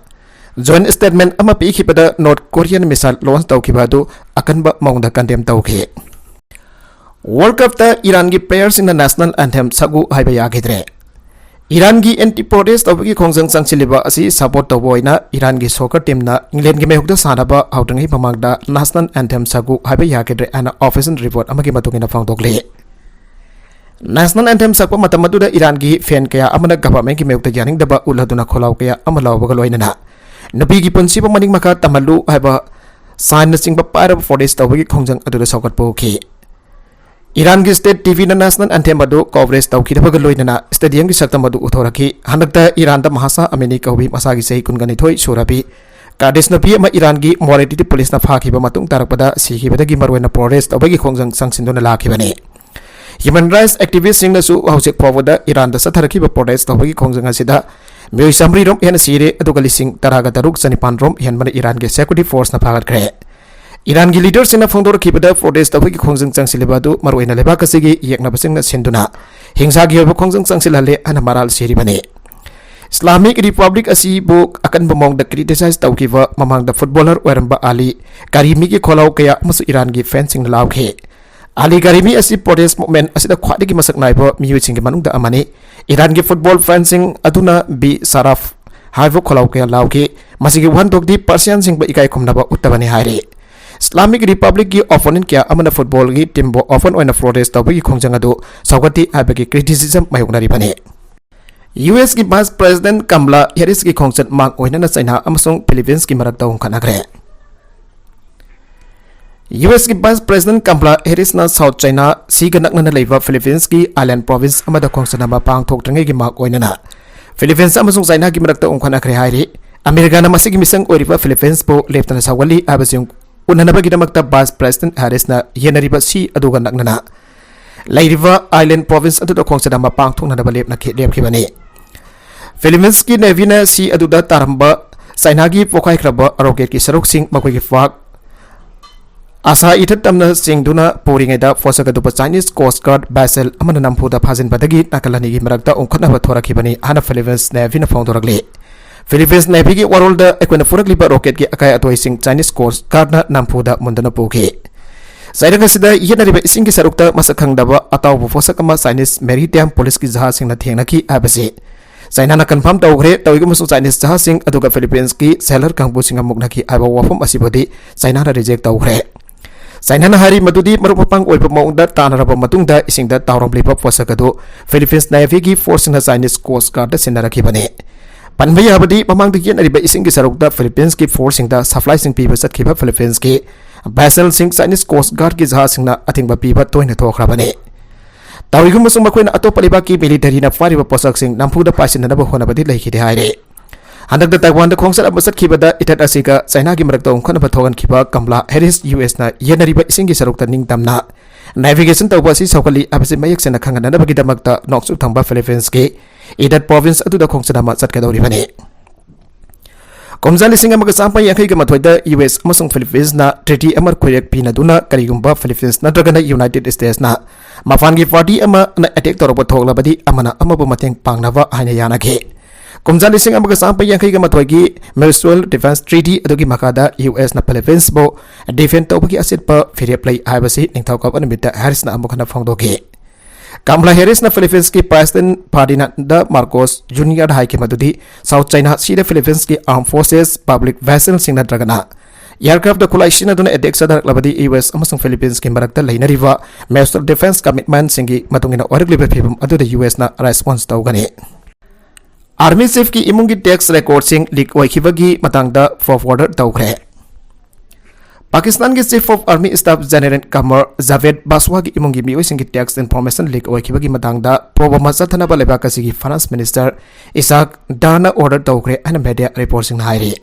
joint statement ꯑꯃ ꯄꯤꯈꯤꯕꯗ North Koreaꯅ missile launch ꯇꯧꯈꯤꯕ ꯑꯗꯨ ꯑꯀꯟꯕ ꯃꯑꯣꯡꯗ condemn ꯇꯧꯈꯤ꯫ World Cupꯇ ꯏꯔꯥꯟꯒꯤ playerꯁꯤꯡꯅ national anthem ꯁꯛꯎ ꯍꯥꯏꯕ ꯌꯥꯈꯤꯗ꯭ꯔꯦ꯫ ꯏꯔꯥꯟꯒꯤ anti protest ꯇꯧꯕꯒꯤ ꯈꯣꯡꯖꯪ ꯆꯪꯁꯤꯜꯂꯤꯕ ꯑꯁꯤ support ꯇꯧꯕ ꯑꯣꯏꯅ ꯏꯔꯥꯟꯒꯤ soccer teamꯅ Englandꯒꯤ ꯃꯥꯌꯣꯛꯇ ꯁꯥꯟꯅꯕ ꯍꯧꯗ꯭ꯔꯤꯉꯩ ꯃꯃꯥꯡꯗ national anthem ꯁꯛꯎ ꯍꯥꯏꯕ ꯌꯥꯈꯤꯗ꯭ꯔꯦ ꯍꯥꯏꯅ official report ꯑꯃꯒꯤ ꯃꯇꯨꯡ ꯏꯟꯅ ꯐꯣꯡꯗꯣꯛꯂꯤ꯫ National anthem ꯁꯛꯄ ꯃꯇꯝ ꯑꯗꯨꯗ ꯏꯔꯥꯟꯒꯤ ꯐꯦꯟ ꯀꯌꯥ ꯑꯃꯅ ꯒꯚꯔꯟꯃꯦꯟꯠꯀꯤ ꯃꯥꯌꯣꯛꯇ ꯌꯥꯅꯤꯡꯗꯕ ꯎꯠꯂꯗꯨꯅ ꯈꯣꯜꯂꯥꯎ ꯀꯌꯥ ꯑꯃ ꯂꯥꯎꯕꯒ ꯂꯣꯏꯅꯅ ꯅꯨꯄꯤꯒꯤ ꯄꯨꯟꯁꯤꯕꯨ ꯃꯅꯤꯡ ꯃꯈꯥ ꯇꯝꯍꯜꯂꯨ ꯍꯥꯏꯕ ꯁꯥꯏꯟꯅꯆꯤꯡꯕ ꯄꯥꯏꯔꯕ ꯄ꯭ꯔꯣꯇꯦꯁ ꯇꯧꯕꯒꯤ ꯈꯣꯡꯖꯪ ꯑꯗꯨꯗ ꯁꯧꯒꯠꯄ ꯎꯈꯤ꯫ ꯏꯔꯥꯟꯒꯤ ꯁ꯭ꯇꯦꯠ ꯇꯤꯚꯤꯅ ꯅꯦꯁꯅꯦꯜ ꯑꯦꯟꯊꯦꯝ ꯑꯗꯨ ꯀꯣꯚꯔꯦꯖ ꯇꯧꯈꯤꯗꯕꯒ ꯂꯣꯏꯅꯅ ꯁ꯭ꯇꯦꯗꯤꯌꯝꯒꯤ ꯁꯛꯇꯝ ꯑꯗꯨ ꯎꯠꯊꯣꯔꯛꯈꯤ꯫ ꯍꯟꯗꯛꯇ ꯏꯔꯥꯟꯗ ꯃꯍꯥꯁꯥ ꯑꯃꯤꯅꯤ ꯀꯧꯕꯤ ꯃꯁꯥꯒꯤ ꯆꯍꯤ ꯀꯨꯟꯒ ꯅꯤꯊꯣꯏ ꯁꯨꯔꯕꯤ ꯀꯥꯔꯗꯤꯁ ꯅꯨꯄꯤ ꯑꯃ ꯏꯔꯥꯟꯒꯤ ꯃꯣꯔꯦꯇꯤꯗꯤ ꯄꯨꯂꯤꯁꯅ ꯐꯥꯈꯤꯕ ꯃꯇꯨꯡ ꯇꯥꯔꯛꯄꯗ ꯁꯤꯈꯤꯕꯗꯒꯤ ꯃꯔꯨꯑꯣꯏꯅ ꯄ꯭ꯔꯣꯇꯦꯁ ꯇꯧꯕꯒꯤ ꯈꯣꯡꯖꯪ ꯆꯪꯁꯤꯟꯗꯨꯅ ꯂꯥꯛꯈꯤꯕꯅꯤ꯫ ꯍ꯭ꯌꯨꯃꯦꯟ ꯔꯥꯏꯠꯁ ꯑꯦꯛꯇꯤꯚꯤꯁ꯭ꯠꯁꯤꯡꯅꯁꯨ ꯍꯧꯖꯤꯛ ꯐꯥꯎꯕꯗ ꯏꯔꯥꯟꯗ ꯆꯠꯊꯔꯛꯈꯤꯕ ꯄ꯭ꯔꯣꯇꯦꯁ ꯇꯧꯕꯒꯤ ꯈꯣꯡꯖꯪ ꯑꯁꯤꯗ ꯃꯤꯑꯣꯏ ꯆꯥꯃꯔꯤ ꯔꯣꯝ ꯍꯦꯟꯅ ꯁꯤꯔꯦ, ꯑꯗꯨꯒ ꯂꯤꯁꯤꯡ ꯇꯔꯥꯒ ꯇꯔꯨꯛ ꯆꯅꯤꯄꯥꯟ ꯔꯣꯝ ꯍꯦꯟꯕꯅ ꯏꯔꯥꯟꯒꯤ ꯁꯦꯀ꯭ꯌꯨꯔꯤꯇꯤ ꯐꯣꯔꯁꯅ ꯐꯥꯒꯠꯈ꯭ꯔꯦ꯫ ꯏꯔꯥꯟꯒꯤ ꯂꯤꯗꯔꯁꯤꯡꯅ ꯐꯣꯡꯗꯣꯔꯛꯈꯤꯕꯗ ꯄ꯭ꯔꯣꯇꯦꯁ ꯇꯧꯕꯒꯤ ꯈꯣꯡꯖꯪ ꯆꯪꯁꯤꯜꯂꯤꯕ ꯑꯗꯨ ꯃꯔꯨꯑꯣꯏꯅ ꯂꯩꯕꯥꯛ ꯑꯁꯤꯒꯤ ꯌꯦꯛꯅꯕꯁꯤꯡꯅ ꯁꯤꯟꯗꯨꯅ ꯍꯤꯡꯁꯥꯒꯤ ꯑꯣꯏꯕ ꯈꯣꯡꯖꯪ ꯆꯪꯁꯤꯜꯍꯜꯂꯦ ꯍꯥꯏꯅ ꯃꯔꯥꯜ ꯁꯤꯔꯤꯕꯅꯤ꯫ ꯏꯁꯂꯥꯃꯤꯛ ꯔꯤꯄꯕ꯭ꯂꯤꯛ ꯑꯁꯤꯕꯨ ꯑꯀꯟꯕ ꯃꯑꯣꯡꯗ ꯀ꯭ꯔꯤꯇꯤꯁꯥꯏꯖ ꯇꯧꯈꯤꯕ ꯃꯃꯥꯡꯗ ꯐꯨꯠꯕꯣꯂꯔ ꯑꯣꯏꯔꯝꯕ ꯑꯂꯤ ꯀꯔꯤꯃꯤꯒꯤ ꯈꯣꯜꯂꯥꯎ ꯀꯌꯥ ꯑꯃꯁꯨ ꯏꯔꯥꯟꯒꯤ ꯐꯦꯟꯁꯤꯡꯅ ꯂꯥꯎꯈꯤ꯫ ꯑꯂꯤ ꯀꯔꯤꯃꯤ ꯑꯁꯤ ꯄ꯭ꯔꯣꯇꯦꯁ ꯃꯨꯚꯃꯦꯟꯠ ꯑꯁꯤꯗ ꯈ꯭ꯋꯥꯏꯗꯒꯤ ꯃꯁꯛ ꯅꯥꯏꯕ ꯃꯤꯑꯣꯏꯁꯤꯡꯒꯤ ꯃꯅꯨꯡꯗ ꯑꯃꯅꯤ꯫ ꯏꯔꯥꯟꯒꯤ ꯐꯨꯠꯕꯣꯜ ꯐꯦꯟꯁꯤꯡ ꯑꯗꯨꯅ ꯕꯤ ꯁꯥꯔꯥꯐ ꯍꯥꯏꯕ ꯈꯣꯜꯂꯥꯎ ꯀꯌꯥ ꯂꯥꯎꯈꯤ꯫ ꯃꯁꯤꯒꯤ ꯋꯥꯍꯟꯊꯣꯛꯇꯤ ꯄꯔꯁꯤꯌꯥꯟꯁꯤꯡꯕꯨ ꯏꯀꯥꯏ ꯈꯨꯝꯅꯕ ꯎꯠꯇꯕꯅꯤ ꯍꯥꯏꯔꯤ꯫ ꯏꯁꯂꯥꯃꯤꯛ ꯔꯤꯄꯕ꯭ꯂꯤꯛꯀꯤ ꯑꯣꯄꯣꯅꯦꯟꯠ ꯀꯌꯥ ꯑꯃꯅ ꯐꯨꯠꯕꯣꯜꯒꯤ ꯇꯤꯝꯕꯨ ꯑꯣꯄꯟ ꯑꯣꯏꯅ ꯄ꯭ꯔꯣꯇꯦꯁ ꯇꯧꯕꯒꯤ ꯈꯣꯡꯖꯪ ꯑꯗꯨ ꯁꯧꯒꯠꯂꯤ ꯍꯥꯏꯕꯒꯤ ꯀ꯭ꯔꯤꯇꯤꯁꯤꯖꯝ ꯃꯥꯌꯣꯛꯅꯔꯤꯕꯅꯤ꯫ ꯌꯨ ꯑꯦꯁꯀꯤ ꯚꯥꯏꯁ ꯄ꯭ꯔꯦꯁꯤꯗꯦꯟꯠ ꯀꯝꯂꯥ ꯍꯦꯔꯤꯁꯀꯤ ꯈꯣꯡꯆꯠ ꯃꯥꯡ ꯑꯣꯏꯅꯅ ꯆꯩꯅꯥ ꯑꯃꯁꯨꯡ ꯐꯤꯂꯤꯄꯤꯟꯁꯀꯤ ꯃꯔꯛꯇ ꯍꯣꯡꯈꯠꯅꯈ꯭ꯔꯦ꯫ ꯌꯨ ꯑꯦꯁꯀꯤ ꯚꯥꯏꯁ ꯄ꯭ꯔꯦꯁꯤꯗꯦꯟꯠ ꯀꯝꯂꯥ ꯍꯦꯔꯤꯁꯅ ꯁꯥꯎꯊ ꯆꯩꯅꯥ ꯁꯤꯒ ꯅꯛꯅꯅ ꯂꯩꯕ ꯐꯤꯂꯤꯄꯤꯟꯁꯀꯤ ꯑꯥꯏꯂꯦꯟ ꯄ꯭ꯔꯣꯚꯤꯟꯁ ꯑꯃꯗ ꯈꯣꯡꯆꯠ ꯑꯃ ꯄꯥꯡꯊꯣꯛꯇ꯭ꯔꯤꯉꯩꯒꯤ ꯃꯥꯡ ꯑꯣꯏꯅꯅ ꯐꯤꯂꯤꯄꯤꯟꯁ ꯑꯃꯁꯨꯡ ꯆꯩꯅꯥꯒꯤ ꯃꯔꯛꯇ ꯍꯣꯡꯈꯠꯅꯈ꯭ꯔꯦ ꯍꯥꯏꯔꯤ꯫ ꯑꯃꯦꯔꯤꯀꯥꯅ ꯃꯁꯤꯒꯤ ꯃꯤꯁꯪ ꯑꯣꯏꯔꯤꯕ ꯐꯤꯂꯤꯄꯤꯟꯁꯄꯨ ꯂꯦꯞꯇꯅ ꯁꯧꯒꯠꯂꯤ ꯍꯥꯏꯕꯁꯤ ꯎꯠꯅꯅꯕꯒꯤꯗꯃꯛꯇ ꯚꯥꯏꯁ ꯄ꯭ꯔꯦꯁꯤꯗꯦꯟꯠ ꯍꯦꯔꯤꯁꯅ ꯌꯦꯟꯅꯔꯤꯕ ꯁꯤ ꯑꯗꯨꯒ ꯅꯛꯅꯅ ꯂꯩꯔꯤꯕ ꯑꯥꯏꯂꯦꯟ ꯄ꯭ꯔꯣꯚꯤꯟꯁ ꯑꯗꯨꯗ ꯈꯣꯡꯆꯠ ꯑꯃ ꯄꯥꯡꯊꯣꯛꯅꯅꯕ ꯂꯦꯞꯅꯈꯤ-, ꯂꯦꯞꯈꯤꯕꯅꯤ꯫ ꯐꯤꯂꯤꯄꯤꯟꯁꯀꯤ ꯅꯦꯚꯤꯅ ꯁꯤ ꯑꯗꯨꯗ ꯇꯥꯔꯝꯕ ꯆꯥꯏꯅꯥꯒꯤ ꯄꯣꯈꯥꯏꯈ꯭ꯔꯕ ꯔꯣꯀꯦꯠꯀꯤ ꯁꯔꯨꯛꯁꯤꯡ ꯃꯈꯣꯏꯒꯤ ꯐ꯭ꯂꯥꯒ ꯑꯁꯥ ꯏꯊꯠ ꯇꯝꯅ ꯆꯤꯡꯗꯨꯅ ꯄꯨꯔꯤꯉꯩꯗ ꯄꯣꯠꯁꯛ ꯑꯗꯨꯕꯨ ꯆꯥꯏꯅꯤꯁ ꯀꯣꯁ꯭ꯠ ꯒꯥꯔꯗ ꯚꯦꯁꯦꯜ ꯑꯃꯅ ꯅꯝꯐꯨꯗ ꯐꯥꯖꯤꯟꯕꯗꯒꯤ ꯅꯥꯀꯜ ꯑꯅꯤꯒꯤ ꯃꯔꯛꯇ ꯎꯪꯈꯠꯅꯕ ꯊꯣꯔꯛꯈꯤꯕꯅꯤ ꯍꯥꯏꯅ ꯐꯤꯂꯤꯄꯤꯟꯁ ꯅꯦꯚꯤꯅ ꯐꯣꯡꯗꯣꯔꯛꯂꯤ꯫ ꯐꯤꯂꯤꯄꯤꯟꯁ ꯅꯦꯚꯤꯒꯤ ꯋꯥꯔꯣꯜꯗ ꯑꯩꯈꯣꯏꯅ ꯄꯨꯔꯛꯂꯤꯕ ꯔꯣꯀꯦꯠꯀꯤ ꯑꯀꯥꯏ ꯑꯇꯣꯏꯁꯤꯡ ꯆꯥꯏꯅꯤꯁ ꯀꯣꯁ꯭ꯠ ꯒꯥꯔꯗꯅ ꯅꯝꯐꯨꯗ ꯃꯨꯟꯗꯨꯅ ꯄꯨꯈꯤ꯫ ꯆꯩꯔꯛ ꯑꯁꯤꯗ ꯌꯦꯠꯅꯔꯤꯕ ꯏꯁꯤꯡꯒꯤ ꯁꯔꯨꯛꯇ ꯃꯁꯛ ꯈꯪꯗꯕ ꯑꯇꯥꯎꯕ ꯄꯣꯠꯁꯛ ꯑꯃ ꯆꯥꯏꯅꯤꯁ ꯃꯦꯔꯤꯇꯥꯏꯝ ꯄꯨꯂꯤꯁꯀꯤ ꯖꯍꯥꯖꯁꯤꯡꯅ ꯊꯦꯡꯅꯈꯤ ꯍꯥꯏꯕꯁꯤ ꯆꯥꯏꯅꯥꯅ ꯀꯟꯐꯥꯔꯝ ꯇꯧꯈ꯭ꯔꯦ꯫ ꯇꯧꯏꯒꯨꯝꯕꯁꯨ ꯆꯥꯏꯅꯤꯁ ꯖꯍꯥꯖꯁꯤꯡ ꯑꯗꯨꯒ ꯐꯤꯂꯤꯄꯤꯟꯁꯀꯤ ꯁꯦꯂꯔ ꯀꯥꯡꯕꯨꯁꯤꯡꯒ ꯃꯨꯛꯅꯈꯤ ꯍꯥꯏꯕ ꯋꯥꯐꯝ ꯑꯁꯤꯕꯨꯗꯤ ꯆꯥꯏꯅꯥꯅ ꯔꯤꯖꯦꯛ ꯇꯧꯈ꯭ꯔꯦ꯫ ꯆꯥꯏꯅꯥꯅ ꯍꯥꯏꯔꯤ ꯃꯗꯨꯗꯤ ꯃꯔꯨꯞ ꯃꯄꯥꯡ ꯑꯣꯏꯕ ꯃꯑꯣꯡꯗ ꯇꯥꯟꯅꯔꯕ ꯃꯇꯨꯡꯗ ꯏꯁꯤꯡꯗ ꯇꯥꯎꯔꯝꯂꯤꯕ ꯄꯣꯠꯁꯛ ꯑꯗꯨ ꯐꯤꯂꯤꯄꯤꯟꯁ ꯅꯦꯚꯤꯒꯤ ꯐꯣꯔꯁꯁꯤꯡꯅ ꯆꯥꯏꯅꯤꯁ ꯀꯣꯁ ꯒꯥꯔꯗ ꯁꯤꯟꯅꯔꯛꯈꯤꯕꯅꯤ꯫ ꯄꯟꯕ ꯌꯥꯕꯗꯤ, ꯃꯃꯥꯡꯗ ꯌꯦꯠꯅꯔꯤꯕ ꯏꯁꯤꯡꯒꯤ ꯁꯔꯨꯛꯇ ꯐꯤꯂꯤꯄꯤꯟꯁꯀꯤ ꯐꯣꯔꯁꯁꯤꯡꯗ ꯁꯄ꯭ꯂꯥꯏꯁꯤꯡ ꯄꯤꯕ ꯆꯠꯈꯤꯕ ꯐꯤꯂꯤꯄꯤꯟꯁꯀꯤ ꯚꯦꯁꯦꯜꯁꯤꯡ ꯆꯥꯏꯅꯤꯁ ꯀꯣꯁ ꯒꯥꯔꯗꯀꯤ ꯖꯍꯥꯖꯁꯤꯡꯅ ꯑꯊꯤꯡꯕ ꯄꯤꯕ ꯇꯣꯏꯅ ꯊꯣꯛꯈ꯭ꯔꯕꯅꯤ꯫ ꯇꯧꯏꯒꯨꯝꯕꯁꯨꯡ ꯃꯈꯣꯏꯅ ꯑꯇꯣꯞꯄ ꯂꯩꯕꯥꯛꯀꯤ ꯃꯤꯂꯤꯇꯔꯤꯅ ꯐꯥꯔꯤꯕ ꯄꯣꯠꯁꯛꯁꯤꯡ ꯅꯝꯐꯨꯗ ꯄꯥꯏꯁꯤꯟꯅꯅꯕ ꯍꯣꯠꯅꯕꯗꯤ ꯂꯩꯈꯤꯗꯦ ꯍꯥꯏꯔꯤ꯫ ꯍꯟꯗꯛꯇ ꯇꯥꯏꯋꯥꯟꯗ ꯈꯣꯡꯆꯠ ꯑꯃ ꯆꯠꯈꯤꯕꯗ ꯏꯊꯠ ꯑꯁꯤꯒ ꯆꯥꯏꯅꯥꯒꯤ ꯃꯔꯛꯇ ꯎꯪꯈꯠꯅꯕ ꯊꯣꯛꯍꯟꯈꯤꯕ ꯀꯝꯂꯥ ꯍꯦꯔꯤꯁ ꯌꯨ ꯑꯦꯁꯅ ꯌꯦꯟꯅꯔꯤꯕ ꯏꯁꯤꯡꯒꯤ ꯁꯔꯨꯛꯇ ꯅꯤꯡꯇꯝꯅ ꯅꯦꯚꯤꯒꯦꯁꯟ ꯇꯧꯕ ꯑꯁꯤ ꯁꯧꯒꯠꯂꯤ ꯍꯥꯏꯕꯁꯤ ꯃꯌꯦꯛ ꯁꯦꯡꯅ ꯈꯪꯍꯟꯅꯅꯕꯒꯤꯗꯃꯛꯇ ꯅꯣꯡꯆꯨꯞ ꯊꯪꯕ ꯐꯤꯂꯤꯄꯤꯟꯁꯀꯤ ꯏꯗꯠ ꯄ꯭ꯔꯣꯚꯤꯟꯁ ꯑꯗꯨꯗ ꯈꯣꯡꯆꯠ ꯑꯃ ꯆꯠꯀꯗꯧꯔꯤꯕꯅꯤ꯫ ꯀꯨꯝꯖꯥ ꯂꯤꯁꯤꯡ ꯑꯃꯒ ꯆꯥꯝꯃꯥꯄꯟ ꯌꯥꯡꯈꯩꯒ ꯃꯥꯊꯣꯏꯗ ꯌꯨ ꯑꯦꯁ ꯑꯃꯁꯨꯡ ꯐꯤꯂꯤꯄꯤꯟꯁꯅ ꯇ꯭ꯔꯤꯇꯤ ꯑꯃ ꯈꯨꯌꯦꯛ ꯄꯤꯅꯗꯨꯅ, ꯀꯔꯤꯒꯨꯝꯕ ꯐꯤꯂꯤꯄꯤꯟꯁ ꯅꯠꯇ꯭ꯔꯒꯅ ꯌꯨꯅꯥꯏꯇꯦꯗ ꯁ꯭ꯇꯦꯠꯁꯅ ꯃꯄꯥꯟꯒꯤ ꯄꯥꯔꯇꯤ ꯑꯃꯅ ꯑꯦꯇꯦꯛ ꯇꯧꯔꯛꯄ ꯊꯣꯛꯂꯕꯗꯤ ꯑꯃꯅ ꯑꯃꯕꯨ ꯃꯇꯦꯡ ꯄꯥꯡꯅꯕ ꯍꯥꯏꯅ ꯌꯥꯅꯈꯤ꯫ ꯀꯨꯝꯖꯥ ꯂꯤꯁꯤꯡ ꯑꯃꯒ ꯆꯥꯝꯃꯥꯄꯟ ꯌꯥꯡꯈꯩꯒ ꯃꯥꯊꯣꯏꯒꯤ Mutual Defense Treaty ꯑꯗꯨꯒꯤ ꯃꯈꯥꯗ ꯌꯨ ꯑꯦꯁꯅ ꯐꯤꯂꯤꯄꯤꯟꯁꯕꯨ ꯗꯤꯐꯦꯟ ꯇꯧꯕꯒꯤ ꯑꯆꯦꯠꯄ ꯐꯤꯔꯦꯞ ꯂꯩ ꯍꯥꯏꯕꯁꯤ ꯅꯤꯡꯊꯧꯀꯥꯕ ꯅꯨꯃꯤꯠꯇ ꯍꯦꯔꯤꯁꯅ ꯑꯃꯨꯛ ꯍꯟꯅ ꯐꯣꯡꯗꯣꯛꯈꯤ꯫ ꯀꯝꯂꯥ ꯍꯦꯔꯤꯁꯅ ꯐꯤꯂꯤꯄꯤꯟꯁꯀꯤ ꯄ꯭ꯔꯦꯁꯤꯗꯦꯟꯠ ꯐꯔꯗꯤꯅꯥꯟꯗ ꯃꯥꯔꯀꯣꯁ ꯖꯨꯅꯤꯌꯔꯗ ꯍꯥꯏꯈꯤ ꯃꯗꯨꯗꯤ ꯁꯥꯎꯊ ꯆꯥꯏꯅꯥ ꯁꯤꯗ ꯐꯤꯂꯤꯄꯤꯟꯁꯀꯤ ꯑꯥꯔꯝ ꯐꯣꯔꯁꯦꯁ, ꯄꯕ꯭ꯂꯤꯛ ꯚꯦꯁꯦꯜꯁꯤꯡ ꯅꯠꯇ꯭ꯔꯒꯅ ꯑꯦꯌꯔꯀ꯭ꯔꯥꯐꯇ ꯈꯨꯠꯂꯥꯏ ꯁꯤꯖꯤꯟꯅꯗꯨꯅ ꯑꯦꯇꯦꯛ ꯆꯠꯊꯔꯛꯂꯕꯗꯤ ꯌꯨ ꯑꯦꯁ ꯑꯃꯁꯨꯡ ꯐꯤꯂꯤꯄꯤꯟꯁꯀꯤ ꯃꯔꯛꯇ ꯂꯩꯅꯔꯤꯕ mutual defense commitmentꯁꯤꯡꯒꯤ ꯃꯇꯨꯡ ꯏꯟꯅ ꯑꯣꯏꯔꯛꯂꯤꯕ ꯐꯤꯕꯝ ꯑꯗꯨꯗ ꯌꯨ ꯑꯦꯁꯅ ꯔꯦꯁꯄꯣꯟꯁ ꯇꯧꯒꯅꯤ꯫ ꯑꯥꯔꯃꯤ ꯆꯤꯐꯀꯤ ꯏꯃꯨꯡꯒꯤ ꯇꯦꯛꯁ ꯔꯦꯀꯣꯔꯗꯁꯤꯡ ꯂꯤꯛ ꯑꯣꯏꯈꯤꯕꯒꯤ ꯃꯇꯥꯡꯗ ꯐꯣꯔꯋꯥꯔꯗ ꯇꯧꯈ꯭ꯔꯦ꯫ ꯄꯥꯀꯤꯁꯇꯥꯟꯒꯤ Chief of Army Staff General ꯀꯃꯔ ꯖꯥꯚꯦꯗ ꯕꯥꯁꯋꯥꯒꯤ ꯏꯃꯨꯡꯒꯤ ꯃꯤꯑꯣꯏꯁꯤꯡꯒꯤ ꯇꯦꯛꯁ ꯏꯟꯐꯣꯔꯃꯦꯁꯟ ꯂꯤꯛ ꯑꯣꯏꯈꯤꯕꯒꯤ ꯃꯇꯥꯡꯗ ꯄ꯭ꯔꯣꯕ ꯑꯃ ꯆꯠꯊꯅꯕ ꯂꯩꯕꯥꯛ ꯑꯁꯤꯒꯤ ꯐꯥꯏꯅꯥꯟꯁ ꯃꯤꯅꯤꯁꯇꯔ ꯏꯁꯥꯛ ꯗꯥꯔꯅ ꯑꯣꯔꯗꯔ ꯇꯧꯈ꯭ꯔꯦ ꯍꯥꯏꯅ ꯃꯦꯗꯤꯌꯥ ꯔꯤꯄꯣꯔꯠꯁꯤꯡꯅ ꯍꯥꯏꯔꯤ꯫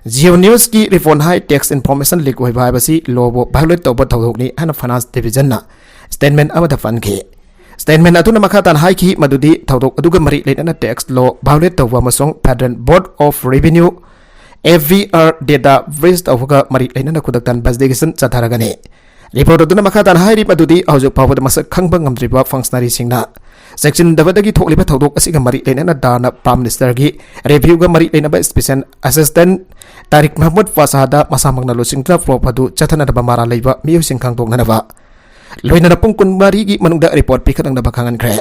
ꯖꯤꯑꯣ ꯅ꯭ꯌꯨꯁꯀꯤ ꯔꯤꯄꯣꯔꯠꯅ ꯍꯥꯏ, ꯇꯦꯛꯁ ꯏꯟꯐꯣꯔꯃꯦꯁꯟ ꯂꯤꯛ ꯑꯣꯏꯕ ꯍꯥꯏꯕꯁꯤ ꯂꯣꯕꯨ ꯚꯥꯏꯑꯣꯂꯦꯠ ꯇꯧꯕ ꯊꯧꯗꯣꯛꯅꯤ ꯍꯥꯏꯅ ꯐꯥꯏꯅꯥꯟꯁ ꯗꯤꯚꯤꯖꯟꯅ ꯁ꯭ꯇꯦꯠꯃꯦꯟ ꯑꯃꯗ ꯄꯟꯈꯤ꯫ ꯁ꯭ꯇꯦꯠꯃꯦꯟ ꯑꯗꯨꯅ ꯃꯈꯥ ꯇꯥꯅ ꯍꯥꯏꯈꯤ ꯃꯗꯨꯗꯤ ꯊꯧꯗꯣꯛ ꯑꯗꯨꯒ ꯃꯔꯤ ꯂꯩꯅꯅ ꯇꯦꯛꯁ ꯂꯣ ꯚꯥꯏꯑꯣꯂꯦꯠ ꯇꯧꯕ ꯑꯃꯁꯨꯡ Federal Board of Revenue, F B R, data breach ꯇꯧꯕꯒ ꯃꯔꯤ ꯂꯩꯅꯅ ꯈꯨꯗꯛꯇ ꯏꯟꯚꯦꯁꯇꯤꯒꯦꯁꯟ ꯆꯠꯊꯔꯒꯅꯤ꯫ ꯔꯤꯄꯣꯔꯠ ꯑꯗꯨꯅ ꯃꯈꯥ ꯇꯥꯅ ꯍꯥꯏꯔꯤ ꯃꯗꯨꯗꯤ ꯍꯧꯖꯤꯛ ꯐꯥꯎꯕꯗ ꯃꯁꯛ ꯈꯪꯕ ꯉꯝꯗ꯭ꯔꯤꯕ ꯐꯪꯁꯅꯔꯤꯁꯤꯡꯅ ꯆꯦꯛꯁꯤꯟꯗꯕꯗꯒꯤ ꯊꯣꯛꯂꯤꯕ ꯊꯧꯗꯣꯛ ꯑꯁꯤꯒ ꯃꯔꯤ ꯂꯩꯅꯅ ꯗꯥꯔꯅ ꯄ꯭ꯔꯥꯏꯝ ꯃꯤꯅꯤꯁꯇꯔꯒꯤ ꯔꯤꯚ꯭ꯌꯨꯒ ꯃꯔꯤ ꯂꯩꯅꯕ ꯁ꯭ꯄꯦꯁꯦꯜ ꯑꯦꯁꯤꯁꯇꯦꯟꯠ ꯇꯥꯔꯤꯛ ꯃꯍꯃꯨꯗ ꯄꯥꯁꯥꯗ ꯃꯁꯥꯃꯛꯅ ꯂꯨꯆꯤꯡꯗꯨꯅ ꯄ꯭ꯔꯣꯕ ꯑꯗꯨ ꯆꯠꯊꯅꯅꯕ ꯃꯔꯥꯜ ꯂꯩꯕ ꯃꯤꯑꯣꯏꯁꯤꯡ ꯈꯪꯗꯣꯛꯅꯅꯕ ꯂꯣꯏꯅꯅ ꯄꯨꯡ ꯀꯨꯟꯃꯔꯤꯒꯤ ꯃꯅꯨꯡꯗ ꯔꯤꯄꯣꯔꯠ ꯄꯤꯈꯠꯂꯛꯅꯕ ꯈꯪꯍꯟꯈ꯭ꯔꯦ꯫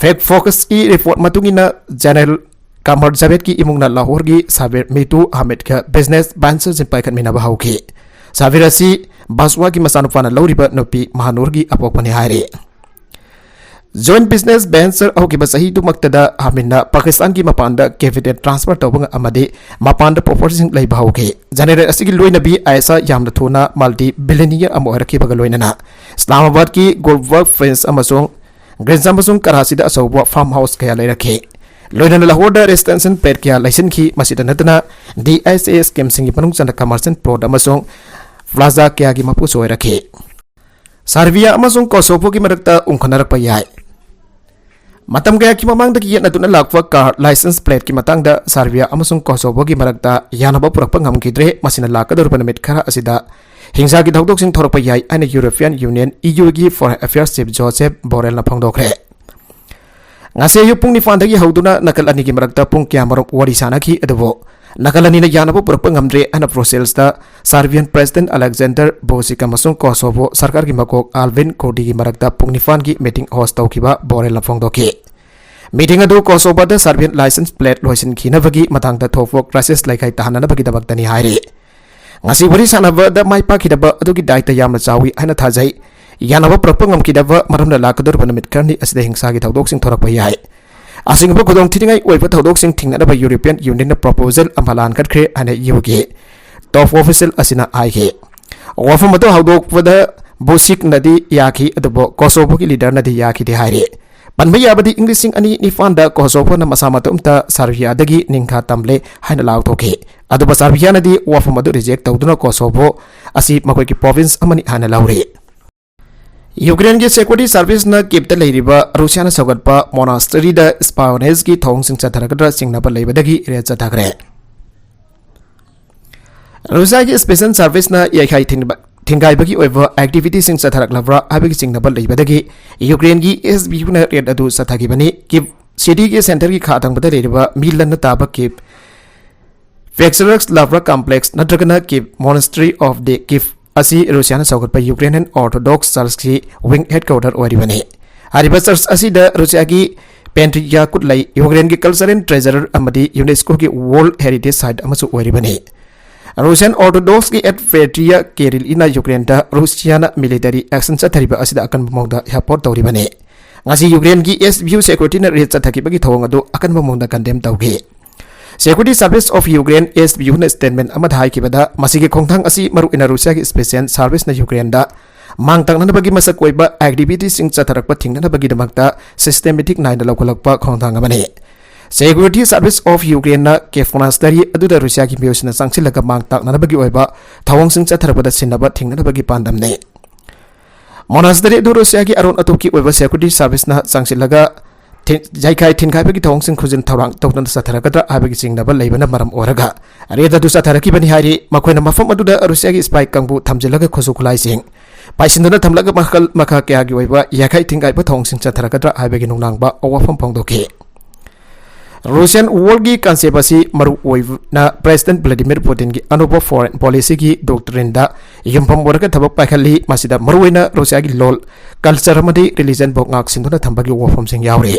ꯐꯦꯛ ꯐꯣꯀꯁꯀꯤ ꯔꯤꯄꯣꯔꯠ ꯃꯇꯨꯡ ꯏꯟꯅ ꯖꯦꯅꯔꯦꯜ ꯀꯃꯔ ꯖꯥꯚꯦꯗꯀꯤ ꯏꯃꯨꯡꯅ ꯂꯥꯍꯣꯔꯒꯤ ꯁꯥꯕꯤꯔ ꯃꯤꯇꯨ ꯑꯍꯃꯦꯗꯀ ꯕꯤꯖꯤꯅꯦꯁ ꯚꯦꯟꯆꯔꯁꯤꯡ ꯄꯥꯏꯈꯠꯃꯤꯟꯅꯕ ꯍꯧꯈꯤ꯫ ꯁꯥꯕꯤꯔ ꯑꯁꯤ ꯕꯥꯖꯋꯥꯒꯤ ꯃꯆꯥꯅꯨꯄꯥꯅ ꯂꯧꯔꯤꯕ ꯅꯨꯄꯤ ꯃꯍꯥꯅꯨꯔꯒꯤ ꯑꯄꯣꯛꯄꯅꯤ ꯍꯥꯏꯔꯤ꯫ Joint business venture ꯍꯧꯈꯤꯕ ꯆꯍꯤꯗꯨꯃꯛꯇꯗ ꯍꯥꯃꯤꯟꯅ ꯄꯥꯀꯤꯁꯇꯥꯟꯒꯤ ꯃꯄꯥꯟꯗ capital transfer ꯇꯧꯕ ꯉ-, ꯑꯃꯗꯤ ꯃꯄꯥꯟꯗ propertyꯁꯤꯡ ꯂꯩꯕ ꯍꯧꯈꯤ꯫ General ꯑꯁꯤꯒꯤ ꯂꯣꯏꯅꯕꯤ ꯑꯥꯏꯁꯥ ꯌꯥꯝꯅ ꯊꯨꯅ multi billionaire ꯑꯃ ꯑꯣꯏꯔꯛꯈꯤꯕꯒ ꯂꯣꯏꯅꯅ ꯏꯁꯂꯥꯃꯥꯕꯥꯗꯀꯤ Gold Work Prince ꯑꯃꯁꯨꯡ ꯒ꯭ꯔꯦꯟꯁ ꯑꯃꯁꯨꯡ ꯀꯔꯥꯆꯤꯗ ꯑꯆꯧꯕ farm house ꯀꯌꯥ ꯂꯩꯔꯛꯈꯤ꯫ ꯂꯣꯏꯅꯅ ꯂꯥꯍꯣꯔꯗ residential plot ꯀꯌꯥ ꯂꯩꯁꯤꯟꯈꯤ꯫ ꯃꯁꯤꯗ ꯅꯠꯇꯅ D S A schemeꯁꯤꯡꯒꯤ ꯃꯅꯨꯡ ꯆꯟꯅ commercial plot ꯑꯃꯁꯨꯡ plaza ꯀꯌꯥꯒꯤ ꯃꯄꯨꯁꯨ ꯑꯣꯏꯔꯛꯈꯤ꯫ ꯁꯥꯔꯕꯤꯌꯥ ꯑꯃꯁꯨꯡ ꯀꯣꯁꯣꯚꯣꯒꯤ ꯃꯔꯛꯇ ꯎꯪꯈꯠꯅꯔꯛꯄ ꯌꯥꯏ꯫ ꯃꯇꯝ ꯀꯌꯥꯒꯤ ꯃꯃꯥꯡꯗꯒꯤ ꯌꯦꯠꯅꯗꯨꯅ ꯂꯥꯛꯄ car license plateꯀꯤ ꯃꯇꯥꯡꯗ ꯁꯥꯔꯕꯤꯌꯥ ꯑꯃꯁꯨꯡ ꯀꯣꯁꯣꯚꯣꯒꯤ ꯃꯔꯛꯇ ꯌꯥꯅꯕ ꯄꯨꯔꯛꯄ ꯉꯝꯈꯤꯗ꯭ꯔꯦ꯫ ꯃꯁꯤꯅ ꯂꯥꯛꯀꯗꯧꯔꯤꯕ ꯅꯨꯃꯤꯠ ꯈꯔ ꯑꯁꯤꯗ ꯍꯤꯡꯁꯥꯒꯤ ꯊꯧꯗꯣꯛꯁꯤꯡ ꯊꯣꯔꯛꯄ ꯌꯥꯏ ꯍꯥꯏꯅ European Union, E U ꯒꯤ Foreign Affairs Chief Josep Borrellꯅ ꯐꯣꯡꯗꯣꯛꯈ꯭ꯔꯦ꯫ ꯉꯁꯤ ꯑꯌꯨꯛ ꯄꯨꯡ ꯅꯤꯄꯥꯟꯗꯒꯤ ꯍꯧꯗꯨꯅ ꯅꯥꯀꯜ ꯑꯅꯤꯒꯤ ꯃꯔꯛꯇ ꯄꯨꯡ ꯀꯌꯥꯃꯔꯨꯝ ꯋꯥꯔꯤ ꯁꯥꯅꯈꯤ, ꯑꯗꯨꯕꯨ ꯅꯥꯀꯜ ꯑꯅꯤꯅ ꯌꯥꯅꯕ ꯄꯨꯔꯛꯄ ꯉꯝꯗ꯭ꯔꯦ ꯍꯥꯏꯅ Brusselsꯇ Serbian President Alexander Vucic ꯑꯃꯁꯨꯡ Kosovo ꯁꯔꯀꯥꯔꯒꯤ ꯃꯀꯣꯛ Albin Kurtiꯒꯤ ꯃꯔꯛꯇ ꯄꯨꯡ ꯅꯤꯄꯥꯟꯒꯤ meeting host ꯇꯧꯈꯤꯕ Borrellꯅ ꯐꯣꯡꯗꯣꯛꯈꯤ꯫ Meetingꯗꯨ Kosovoꯗ Serbian license plate ꯂꯣꯏꯁꯤꯟꯈꯤꯅꯕꯒꯤ ꯃꯇꯥꯡꯗ ꯊꯣꯛꯄ crisis ꯂꯩꯈꯥꯏ ꯇꯥꯍꯟꯅꯅꯕꯒꯤꯗꯃꯛꯇꯅꯤ ꯍꯥꯏꯔꯤ꯫ ꯉꯁꯤ ꯋꯥꯔꯤ ꯁꯥꯟꯅꯕꯗ ꯃꯥꯏ ꯄꯥꯛꯈꯤꯗꯕ ꯑꯗꯨꯒꯤ ꯗꯥꯏꯇ ꯌꯥꯝꯅ ꯆꯥꯎꯏ ꯍꯥꯏꯅ ꯊꯥꯖꯩ꯫ ꯌꯥꯅꯕ ꯄꯨꯔꯛꯄ ꯉꯝꯈꯤꯗꯕ ꯃꯔꯝꯅ ꯂꯥꯛꯀꯗꯧꯔꯤꯕ ꯅꯨꯃꯤꯠ ꯈꯔꯅꯤ ꯑꯁꯤꯗ ꯍꯤꯡꯁꯥꯒꯤ ꯊꯧꯗꯣꯛꯁꯤꯡ ꯊꯣꯔꯛꯄ ꯌꯥꯏ꯫ ꯑꯁꯤꯒꯨꯝꯕ ꯈꯨꯗꯣꯡꯊꯤꯅꯤꯡꯉꯥꯏ ꯑꯣꯏꯕ ꯊꯧꯗꯣꯛꯁꯤꯡ ꯊꯤꯡꯅꯅꯕ European Unionꯅ proposal ꯑꯃ ꯂꯥꯟꯈꯠꯈ꯭ꯔꯦ ꯍꯥꯏꯅ E U ꯒꯤ top official ꯑꯁꯤꯅ ꯍꯥꯏꯈꯤ꯫ ꯋꯥꯐꯝ ꯑꯗꯨ ꯍꯧꯗꯣꯛꯄꯗ Vucicꯅꯗꯤ ꯌꯥꯈꯤ, ꯑꯗꯨꯕꯨ Kosovoꯒꯤ leaderꯅꯗꯤ ꯌꯥꯈꯤꯗꯦ ꯍꯥꯏꯔꯤ꯫ ꯄꯟꯕ ꯌꯥꯕꯗꯤ ꯏꯪ ꯂꯤꯁꯤꯡ ꯑꯅꯤ ꯅꯤꯄꯥꯟꯗ Kosovoꯅ ꯃꯁꯥ ꯃꯇꯣꯝꯇ Serbiaꯗꯒꯤ ꯅꯤꯡꯈꯥ ꯇꯝꯂꯦ ꯍꯥꯏꯅ ꯂꯥꯎꯊꯣꯛꯈꯤ꯫ ꯑꯗꯨꯕꯨ Serbiaꯅꯗꯤ ꯋꯥꯐꯝ ꯑꯗꯨ reject ꯇꯧꯗꯨꯅ Kosovo ꯑꯁꯤ ꯃꯈꯣꯏꯒꯤ province ꯑꯃꯅꯤ ꯍꯥꯏꯅ ꯂꯧꯔꯤ꯫ Ukraineꯒꯤ security serviceꯅ Kyivꯇ ꯂꯩꯔꯤꯕ Russiaꯅ ꯁꯧꯒꯠꯄ monasteryꯗ espionageꯒꯤ ꯊꯧꯑꯣꯡꯁꯤꯡ ꯆꯠꯊꯔꯛꯀꯗ꯭ꯔꯥ ꯆꯤꯡꯅꯕ ꯂꯩꯕꯗꯒꯤ raid ꯆꯠꯊꯈ꯭ꯔꯦ꯫ Russiaꯒꯤ special serviceꯅ ꯌꯥꯏꯈꯥꯏ ꯊꯤꯡꯕ-, ꯊꯤꯡꯒꯥꯏꯕꯒꯤ ꯑꯣꯏꯕ activityꯁꯤꯡ ꯆꯠꯊꯔꯛꯂꯕ꯭ꯔꯥ ꯍꯥꯏꯕꯒꯤ ꯆꯤꯡꯅꯕ ꯂꯩꯕꯗꯒꯤ Ukraineꯒꯤ S B Uꯅ raid ꯑꯗꯨ ꯆꯠꯊꯈꯤꯕꯅꯤ꯫ Kyiv cityꯒꯤ centerꯒꯤ ꯈꯥ ꯊꯪꯕꯗ ꯂꯩꯔꯤꯕ ꯃꯤ ꯂꯟꯅ ꯇꯥꯕ Kyiv Patriarchs Lavra Complex ꯅꯠꯇ꯭ꯔꯒꯅ Kyiv Monastery of the Kyiv ꯑꯁꯤ Russiaꯅ ꯁꯧꯒꯠꯄ Ukrainian Orthodox Churchꯀꯤ wing headquarter ꯑꯣꯏꯔꯤꯕꯅꯤ꯫ ꯍꯥꯏꯔꯤꯕ church ꯑꯁꯤꯗ Russiaꯒꯤ Patriarch ꯈꯨꯠꯂꯩ, Ukraineꯒꯤ cultural treasure ꯑꯃꯗꯤ UNESCOꯒꯤ World Heritage Site ꯑꯃꯁꯨ ꯑꯣꯏꯔꯤꯕꯅꯤ꯫ ꯔꯨꯁꯤꯌꯥꯟ ꯑꯣꯔꯊꯣꯗꯣꯛꯁꯀꯤ ꯑꯦꯠ ꯄꯦꯇ꯭ꯔꯤꯌꯥ ꯀꯦꯔꯤꯜ ꯏꯅ ꯌꯨꯀ꯭ꯔꯦꯟꯗ ꯔꯨꯁꯤꯌꯥꯅ ꯃꯤꯂꯤꯇꯔꯤ ꯑꯦꯛꯁꯟ ꯆꯠꯊꯔꯤꯕ ꯑꯁꯤꯗ ꯑꯀꯟꯕ ꯃꯑꯣꯡꯗ ꯁꯄꯣꯔꯠ ꯇꯧꯔꯤꯕꯅꯤ꯫ ꯉꯁꯤ ꯌꯨꯀ꯭ꯔꯦꯟꯒꯤ ꯑꯦꯁ ꯕꯤ ꯌꯨ ꯁꯦꯀ꯭ꯌꯨꯔꯤꯇꯤꯅ ꯔꯦꯗ ꯆꯠꯊꯈꯤꯕꯒꯤ ꯊꯧꯑꯣꯡ ꯑꯗꯨ ꯑꯀꯟꯕ ꯃꯑꯣꯡꯗ ꯀꯟꯗꯦꯝ ꯇꯧꯈꯤ꯫ Security Service of Ukraine, S B U, ꯅ ꯁ꯭ꯇꯦꯠꯃꯦꯟ ꯑꯃꯗ ꯍꯥꯏꯈꯤꯕꯗ, ꯃꯁꯤꯒꯤ ꯈꯣꯡꯊꯥꯡ ꯑꯁꯤ ꯃꯔꯨꯑꯣꯏꯅ ꯔꯨꯁꯤꯌꯥꯒꯤ ꯁ꯭ꯄꯦꯁꯤꯌꯦꯜ ꯁꯥꯔꯚꯤꯁꯅ ꯌꯨꯀ꯭ꯔꯦꯟꯗ ꯃꯥꯡ ꯇꯥꯛꯅꯅꯕꯒꯤ ꯃꯁꯛ ꯑꯣꯏꯕ ꯑꯦꯛꯇꯤꯚꯤꯇꯤꯁꯤꯡ ꯆꯠꯊꯔꯛꯄ ꯊꯤꯡꯅꯅꯕꯒꯤꯗꯃꯛꯇ ꯁꯤꯁꯇꯦꯃꯦꯇꯤꯛ ꯅꯥꯏꯅ ꯂꯧꯈꯠꯂꯛꯄ ꯈꯣꯡꯊꯥꯡ ꯑꯃꯅꯤ꯫ Security Service of Ukraine ꯅ ꯀꯦꯐ ꯃꯣꯅꯥꯁꯇꯔꯤ ꯑꯗꯨꯗ ꯔꯨꯁꯤꯌꯥꯒꯤ ꯃꯤꯑꯣꯏꯁꯤꯡꯅ ꯆꯪꯁꯤꯜꯂꯒ ꯃꯥꯡ ꯇꯥꯛꯅꯅꯕꯒꯤ ꯑꯣꯏꯕ ꯊꯧꯑꯣꯡꯁꯤꯡ ꯆꯠꯊꯔꯛꯄꯗ ꯁꯤꯟꯅꯕ ꯊꯤꯡꯅꯅꯕꯒꯤ ꯄꯥꯟꯗꯝꯅꯤ꯫ ꯃꯣꯅꯥꯁꯇꯔꯤ ꯑꯗꯨ ꯔꯨꯁꯤꯌꯥꯒꯤ ꯑꯔꯣꯟ ꯑꯇꯣꯞꯀꯤ ꯑꯣꯏꯕ ꯁꯦꯀ꯭ꯌꯨꯔꯤꯇꯤ ꯁꯥꯔꯚꯤꯁꯅ ꯆꯪꯁꯤꯜꯂꯒ ꯊꯤ-, ꯌꯥꯏꯈꯥꯏ ꯊꯤꯟꯒꯥꯏꯕꯒꯤ ꯊꯧꯑꯣꯡꯁꯤꯡ ꯈꯨꯖꯤꯟ ꯊꯧꯔꯥꯡ ꯇꯧꯗꯨꯅ ꯆꯠꯊꯔꯛꯀꯗ꯭ꯔꯥ ꯍꯥꯏꯕꯒꯤ ꯆꯤꯡꯅꯕ ꯂꯩꯕꯅ ꯃꯔꯝ ꯑꯣꯏꯔꯒ ꯔꯦꯗ ꯑꯗꯨ ꯆꯠꯊꯔꯛꯈꯤꯕꯅꯤ ꯍꯥꯏꯔꯤ꯫ ꯃꯈꯣꯏꯅ ꯃꯐꯝ ꯑꯗꯨꯗ ꯔꯨꯁꯤꯌꯥꯒꯤ ꯁ꯭ꯄꯥꯏ ꯀꯥꯡꯕꯨ ꯊꯝꯖꯤꯜꯂꯒ ꯈꯨꯠꯁꯨ ꯈꯨꯠꯂꯥꯏꯁꯤꯡ ꯄꯥꯏꯁꯤꯟꯗꯨꯅ ꯊꯝꯂꯒ ꯃꯈꯜ ꯃꯈꯥ ꯀꯌꯥꯒꯤ ꯑꯣꯏꯕ ꯌꯥꯏꯈꯥꯏ ꯊꯤꯟꯒꯥꯏꯕ ꯊꯧꯑꯣꯡꯁꯤꯡ ꯆꯠꯊꯔꯛꯀꯗ꯭ꯔꯥ ꯍꯥꯏꯕꯒꯤ ꯅꯨꯡꯅꯥꯡꯕ ꯋꯥꯐꯝ ꯐꯣꯡꯗꯣꯛꯈꯤ꯫ ꯔꯨꯁꯤꯌꯟ ꯋꯥꯔꯜꯒꯤ ꯀꯟꯁꯦꯞ ꯑꯁꯤ ꯃꯔꯨ ꯑꯣꯏꯅ ꯄ꯭ꯔꯦꯁꯤꯗꯦꯟꯠ ꯚ꯭ꯂꯥꯗꯤꯃꯤꯔ ꯄꯨꯇꯤꯟꯒꯤ ꯑꯅꯧꯕ ꯐꯣꯔꯦꯟ ꯄꯣꯂꯤꯁꯤꯒꯤ ꯗꯣꯛꯇ꯭ꯔꯤꯟꯗ ꯌꯨꯝꯐꯝ ꯑꯣꯏꯔꯒ ꯊꯕꯛ ꯄꯥꯏꯈꯠꯂꯤ꯫ ꯃꯁꯤꯗ ꯃꯔꯨꯑꯣꯏꯅ ꯔꯨꯁꯤꯌꯥꯒꯤ ꯂꯣꯜ, ꯀꯜꯆꯔ ꯑꯃꯗꯤ ꯔꯤꯂꯤꯖꯟꯕꯨ ꯉꯥꯛ ꯁꯦꯟꯗꯨꯅ ꯊꯝꯕꯒꯤ ꯋꯥꯐꯝꯁꯤꯡ ꯌꯥꯎꯔꯤ꯫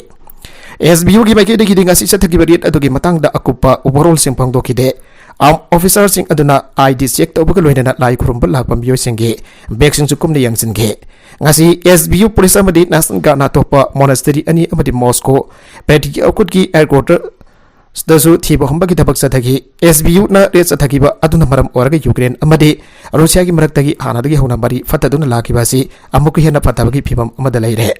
ꯑꯦꯁ ꯕꯤ ꯌꯨꯒꯤ ꯃꯥꯏꯀꯩꯗꯒꯤꯗꯤ ꯉꯁꯤ ꯆꯠꯊꯈꯤꯕ ꯔꯦꯗ ꯑꯗꯨꯒꯤ ꯃꯇꯥꯡꯗ ꯑꯀꯨꯞꯄ ꯋꯥꯔꯣꯜꯁꯤꯡ ꯐꯣꯡꯗꯣꯛꯈꯤꯗꯦ꯫ ꯑꯥꯔꯝ ꯑꯣꯐꯤꯁꯥꯔꯁꯤꯡ ꯑꯗꯨꯅ ꯑꯥꯏ ꯗꯤ ꯆꯦꯛ ꯇꯧꯕꯒ ꯂꯣꯏꯅꯅ ꯂꯥꯏ ꯈꯨꯔꯨꯝꯕ ꯂꯥꯛꯄ ꯃꯤꯑꯣꯏꯁꯤꯡꯒꯤ ꯕꯦꯒꯁꯤꯡꯁꯨ ꯀꯨꯞꯅ ꯌꯦꯡꯁꯤꯟꯈꯤ꯫ ꯉꯁꯤ ꯑꯦꯁ ꯕꯤ ꯌꯨ ꯄꯨꯂꯤꯁ ꯑꯃꯗꯤ ꯅꯦꯁꯅꯦꯜ ꯒꯥꯔꯗꯅ ꯑꯇꯣꯞꯄ ꯃꯣꯅꯥꯁꯇꯔꯤ ꯑꯅꯤ ꯑꯃꯗꯤ ꯃꯣꯁꯀꯣ ꯄꯦꯇ꯭ꯔꯤꯌꯥꯀꯨꯠꯀꯤ ꯍꯦꯗꯀ꯭ꯋꯥꯇꯔ ꯗꯁꯨ ꯊꯤꯕ ꯍꯨꯝꯕꯒꯤ ꯊꯕꯛ ꯆꯠꯊꯈꯤ꯫ ꯑꯦꯁ ꯕꯤ ꯌꯨꯅ ꯔꯦꯗ ꯆꯠꯊꯈꯤꯕ ꯑꯗꯨꯅ ꯃꯔꯝ ꯑꯣꯏꯔꯒ ꯌꯨꯀ꯭ꯔꯦꯟ ꯑꯃꯗꯤ ꯔꯨꯁꯤꯌꯥꯒꯤ ꯃꯔꯛꯇꯒꯤ ꯍꯥꯟꯅꯗꯒꯤ ꯍꯧꯅ ꯃꯔꯤ ꯐꯠꯇꯗꯨꯅ ꯂꯥꯛꯈꯤꯕ ꯑꯁꯤ ꯑꯃꯨꯛꯀ ꯍꯦꯟꯅ ꯐꯠꯇꯕꯒꯤ ꯐꯤꯚꯝ ꯑꯃꯗ ꯂꯩꯔꯦ꯫